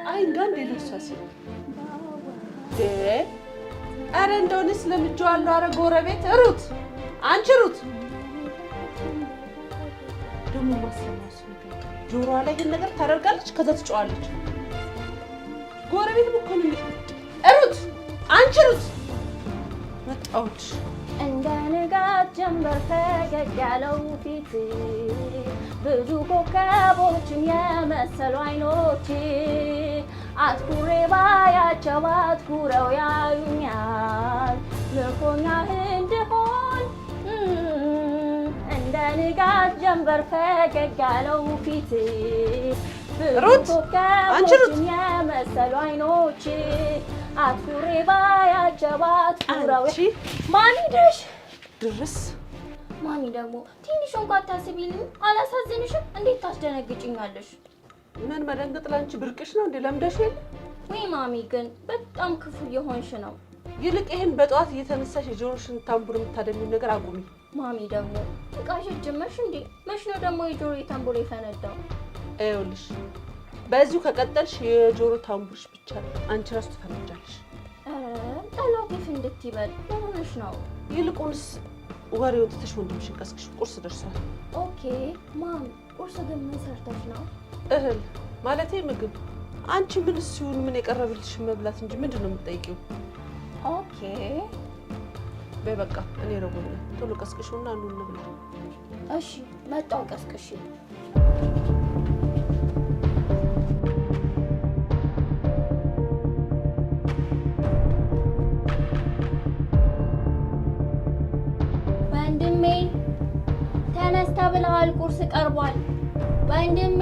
አይ እንጋ እንዴ ለሷ ሲል፣ ኧረ እንደሆነ ስለምጄዋለሁ። ኧረ ጎረቤት ሩት፣ አንቺ ሩት፣ ደግሞ ማሰማው ነገር ጆሮዋ ላይ ይሄን ነገር ታደርጋለች፣ ከዛ ትጮዋለች። ጎረቤት እኮ ነው። ሩት፣ አንቺ ሩት፣ መጣሁልሽ። እንደ ንጋት ጀንበር ፈገግ ያለው ፊት፣ ብዙ ኮከቦችን የመሰሉ አይኖች አትኩሬ ባያቸው አትኩረው ያዩኛል። ምርኮኛህ እንድሆን እንደ ንጋት ጀንበር ፈገግ ያለው ፊት፣ ብዙ ሩት፣ አንቺ ሩት። ኮከቦችን የመሰሉ አይኖች አትኩሬ ባያቸው አትኩረው አንቺ ማሚ ድረሽ። ድርስ። ማሚ ደግሞ ትንሽ እንኳን አታስቢልኝ? አላሳዝንሽም? እንዴት ታስደነግጭኛለሽ? ምን መደንገጥ ለአንቺ ብርቅሽ ነው እንዴ? ለምደሽ የለ? ወይ ማሚ ግን በጣም ክፉ እየሆንሽ ነው። ይልቅ ይህን በጠዋት እየተነሳሽ የጆሮሽን ታምቡር የምታደሚውን ነገር አቁሚ። ማሚ ደግሞ እቃሽ ጀመርሽ እንዴ? መች ነው ደግሞ የጆሮ ታምቡር የፈነዳው? ይኸውልሽ በዚሁ ከቀጠልሽ የጆሮ ታምቡርሽ ብቻ አንቺ ራሱ ትፈነጃለሽ። ኧረ ጠላቴ ፍንድት ይበል። ምን ሆነሽ ነው? ይልቁንስ ወሬውን ትተሽ ወንድምሽን ቀስቅሽ፣ ቁርስ ደርሷል። Okay mom፣ ቁርስ ግን ምን ሰርተሽ ነው? እህል ማለቴ ምግብ። አንቺ ምን ሲሆን ምን የቀረበልሽን መብላት እንጂ ምንድን ነው የምትጠይቂው? Okay በይ በቃ እኔ ረቦኛል። ቶሎ ቀስቅሽውና ኑ እንብላ። እሺ መጣሁ ቀስቅሽ። ወንድሜ ተነስ ተብለሃል፣ ቁርስ ቀርቧል። ወንድሜ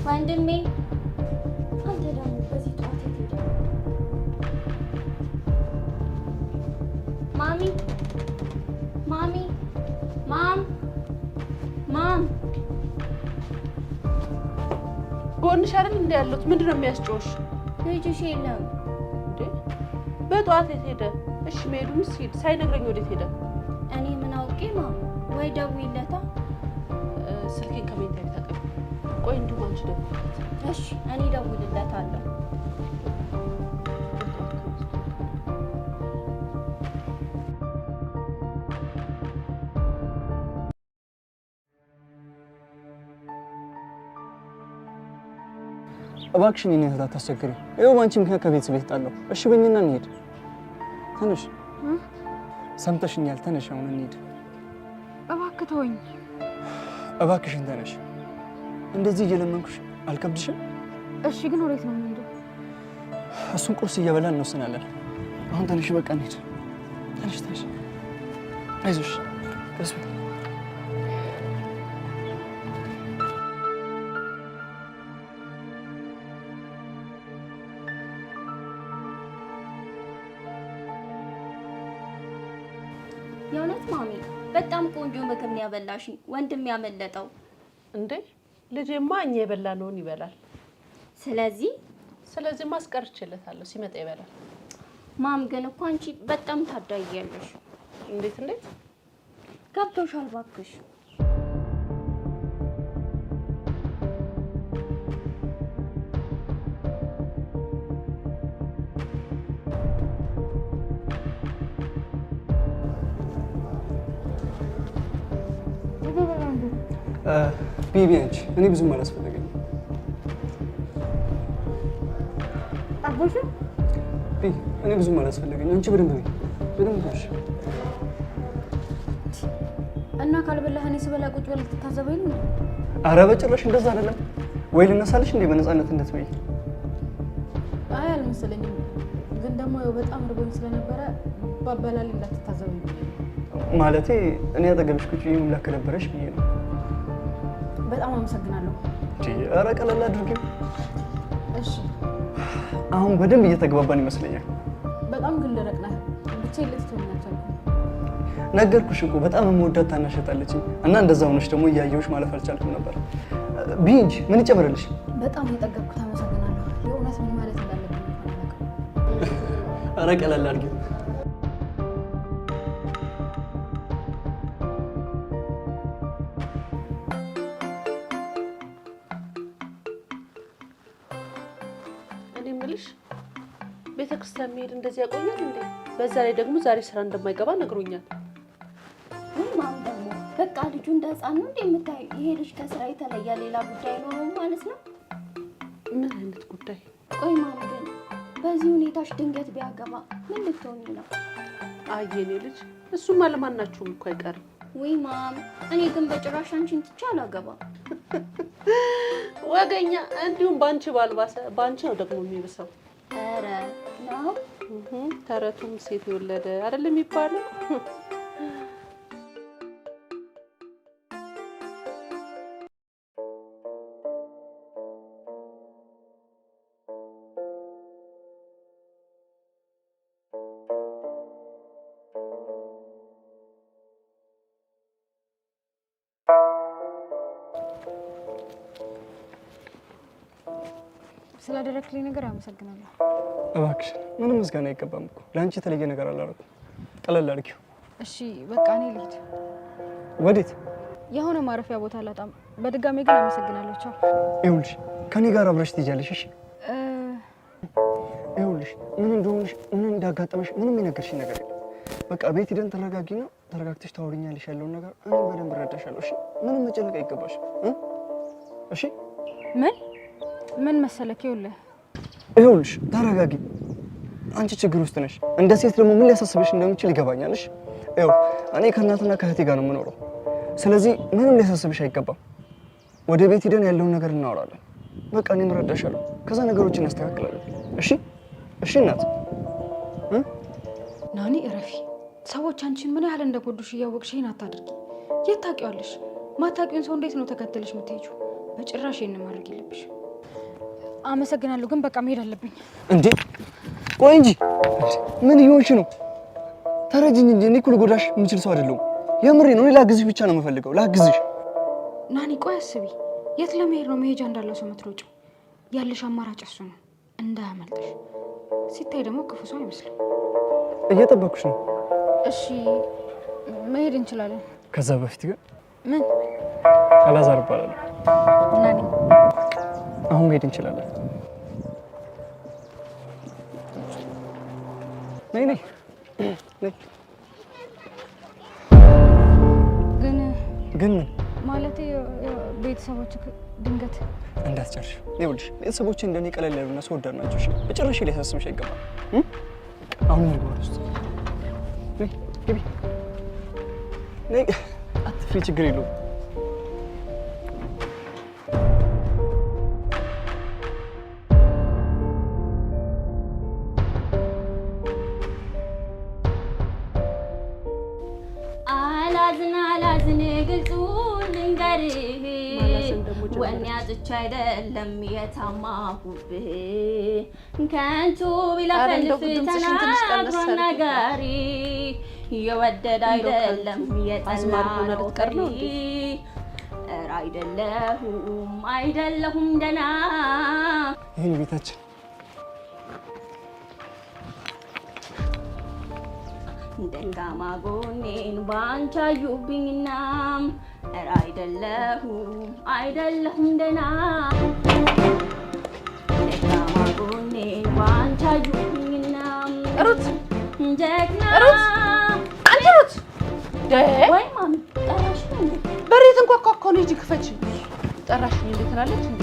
ወንድሜ፣ አንተ ደግሞ በዚህ ጠዋት የት ሄደህ? ማሚ ማሚ mom mom፣ ጎንሽ አይደል እንደ ያሉት ምንድን ነው የሚያስጮሽ? ልጅሽ የለም እንዴ? በጠዋት የት ሄደ? እሺ መሄዱንስ ሂድ፣ ሳይነግረኝ ወዴት ሄደ? እኔ ምን አውቄ mom። ወይ ደውይለታ። ስልኬን ከመኝታ ቤት አቀቢ። ቆይ እንዲሁም አንቺ ደውይለት። እሺ እኔ ደውልለታለሁ። እባክሽን የኔ እህት አታስቸግሪ። ይኸው በአንቺ ምክንያት ከቤተሰብ እጣለሁ። እሺ በይኝና እንሂድ። ተነሽ። ሰምተሽኛል። ተነሽ፣ አሁን እንሂድ። እባክህ ተወኝ። እባክሽን ተነሽ። እንደዚህ እየለመንኩሽ አልከብድሽም? እሺ ግን ወዴት ነው የምንሄደው? እሱን ቁርስ እየበላን እንወስናለን። አሁን ተነሽ፣ በቃ እንሂድ። ተነሽ፣ ተነሽ። አይዞሽ፣ ቀስ በይ። የእውነት ማሚ በጣም ቆንጆ ምግብ ነው ያበላሽኝ። ወንድም ያመለጠው እንዴ? ልጄማ እኛ የበላነውን ይበላል። ስለዚህ ማስቀርቼለታለሁ፣ ሲመጣ ይበላል። ማም ግን እኮ አንቺ በጣም ታዳያለሽ። እንዴት እንዴት? ገብቶሻል እባክሽ። ቢቢ አንቺ፣ እኔ ብዙም አላስፈለገኝም። ቢ እኔ ብዙም አላስፈለገኝም። አንቺ በደንብ ቢ፣ በደንብ ብሽ። እና ካልበላህ እኔ ስበላ ቁጭ ብለህ ትታዘበኝ ነው? ኧረ በጭራሽ እንደዛ አይደለም። ወይ ልነሳልሽ እንዴ በነፃነት እንድትበይ? አይ አልመሰለኝም። ግን ደግሞ ያው በጣም ርቦኝ ስለነበረ ባበላል እንዳትታዘበኝ ብዬ ነው። ማለቴ እኔ አጠገብሽ ቁጭ ብዬ መብላት ከነበረሽ ብዬ ነው። በጣም አመሰግናለሁ። ኧረ ቀለል አድርጊው። እሺ አሁን በደንብ እየተግባባን ይመስለኛል። በጣም ግን ደረቅ ነህ። ብቻዬን ልትተወኝ አልቻልኩም። ነገርኩሽ እኮ በጣም የምወዳት ታናሽ እህት አለችኝ እና እንደዛ ሆነሽ ደግሞ እያየሁሽ ማለፍ አልቻልኩም ነበር። ብይ እንጂ ምን ይጨምርልሽ? በጣም የጠገብኩት። አመሰግናለሁ። የእውነት ምን ማለት እንዳለብኝ እንኳን አላውቅም። ኧረ ቀለል አድርጊው። እኔ የምልሽ ቤተክርስቲያን መሄድ እንደዚህ ያቆያል እንዴ? በዛ ላይ ደግሞ ዛሬ ስራ እንደማይገባ ነግሮኛል። ወይ ማም ደግሞ በቃ ልጁ እንደ ህፃን ነው እንዴ የምታዩ? ይሄ ልጅ ከስራ የተለየ ሌላ ጉዳይ ኖረው ማለት ነው? ምን አይነት ጉዳይ? ቆይ ማም ግን በዚህ ሁኔታሽ ድንገት ቢያገባ ምን ልትሆኚ ነው? አይ የኔ ልጅ እሱማ ለማናችሁም እኮ አይቀርም። ወይ ማም እኔ ግን በጭራሽ አንቺን ትቼ አላገባም። ወገኛ እንዲሁም ባንቺ ባልባሰ ባንቺ ነው ደግሞ የሚብሰው። ኧረ ነው ተረቱም ሴት የወለደ አይደል የሚባለው? ስላደረክልኝ ነገር አመሰግናለሁ። እባክሽ ምንም ምስጋና አይገባም እኮ፣ ለአንቺ የተለየ ነገር አላደረኩም። ቀለል አድርጊው። እሺ በቃ እኔ ልሂድ። ወዴት? የሆነ ማረፊያ ቦታ አላጣም። በድጋሚ ግን አመሰግናለሁ። ቻው። ይኸውልሽ ከኔ ጋር አብረሽ ትሄጃለሽ። እሺ? ይኸውልሽ ምን እንደሆንሽ፣ ምን እንዳጋጠመሽ ምንም የነገርሽኝ ነገር የለም። በቃ ቤት ሂደን ተረጋጊና ተረጋግተሽ ታወሪኛለሽ ያለውን ነገር እኔም በደንብ እረዳሻለሁ። እሺ? ምንም መጨነቅ አይገባሽም። እሺ? ምን ምን መሰለክ፣ ይኸውልህ ይኸውልሽ ተረጋጊ። አንቺ ችግር ውስጥ ነሽ። እንደ ሴት ደግሞ ምን ሊያሳስብሽ እንደሚችል ይገባኛል። እሺ? ይኸው እኔ ከእናትና ከእህቴ ጋር ነው የምኖረው። ስለዚህ ምንም ሊያሳስብሽ አይገባም። ወደ ቤት ሂደን ያለውን ነገር እናወራለን። በቃ እኔም እረዳሻለሁ። ከዛ ነገሮችን እናስተካክላለን። እሺ? እሺ እናት። ናኒ እረፊ። ሰዎች አንቺን ምን ያህል እንደጎዱሽ እያወቅሽ ይሄን አታድርጊ። የት ታውቂዋለሽ? ማታውቂውን ሰው እንዴት ነው ተከትለሽ የምትሄጂው? በጭራሽ ይሄን ማድረግ የለብሽ። አመሰግናለሁ፣ ግን በቃ መሄድ አለብኝ። እንዴ ቆይ እንጂ ምን እየሆንሽ ነው? ተረጅኝ እንጂ እኔ እኮ ልጎዳሽ የምችል ሰው አይደለሁም። የምሬ ነው። እኔ ላግዝሽ ብቻ ነው የምፈልገው፣ ላግዝሽ። ናኒ ቆይ አስቢ። የት ለመሄድ ነው መሄጃ እንዳለው ሰው የምትሮጪው? ያለሽ አማራጭ እሱ ነው፣ እንዳያመልጥሽ። ሲታይ ደግሞ ክፉ ሰው አይመስልም። እየጠበኩሽ ነው። እሺ መሄድ እንችላለን። ከዛ በፊት ግን ምን? አላዛር እባላለሁ። ናኒ አሁን መሄድ እንችላለን። ነይ ነይ ነይ። ግን ግን ምን ማለቴ ቤተሰቦች ድንገት እንዳትጨርሽ። ይኸውልሽ ቤተሰቦቼ እንደኔ ቀለል ያሉና ሰው ወዳድ ናቸው። እሺ በጭራሽ ሊያሳስብሽ አይገባም። አሁን እንግባ ወደ ውስጥ። ነይ ግቢ። ነይ አትፍሪ፣ ችግር የለውም። አላዝን አላዝን ግልጹን ልንገርህ፣ ወኔ አጥቼ አይደለም የታማሁብህ፣ ከንቱ ቢለፈልፍ ተናግሮ ናጋሪ፣ የወደደ አይደለም የጠላ ነው ፈሪ። ኧረ አይደለሁም አይደለሁም ደህና። ይህን ቤታችን ደካማ ጎኔን ባንቺ አዩብኝና፣ ኧረ አይደለሁም አይደለሁም ደህና። ደካማ ጎኔን ባንቺ አዩብኝና። ሩት ጀግና ሩት፣ አንቺ ሩት ወይ ማሚ ጠራሽኝ እንዴ? በሬ የተንኳኳ እኮ ነው። ሂጂ ክፈች። ጠራሽኝ እንዴ ትላለች እንዴ?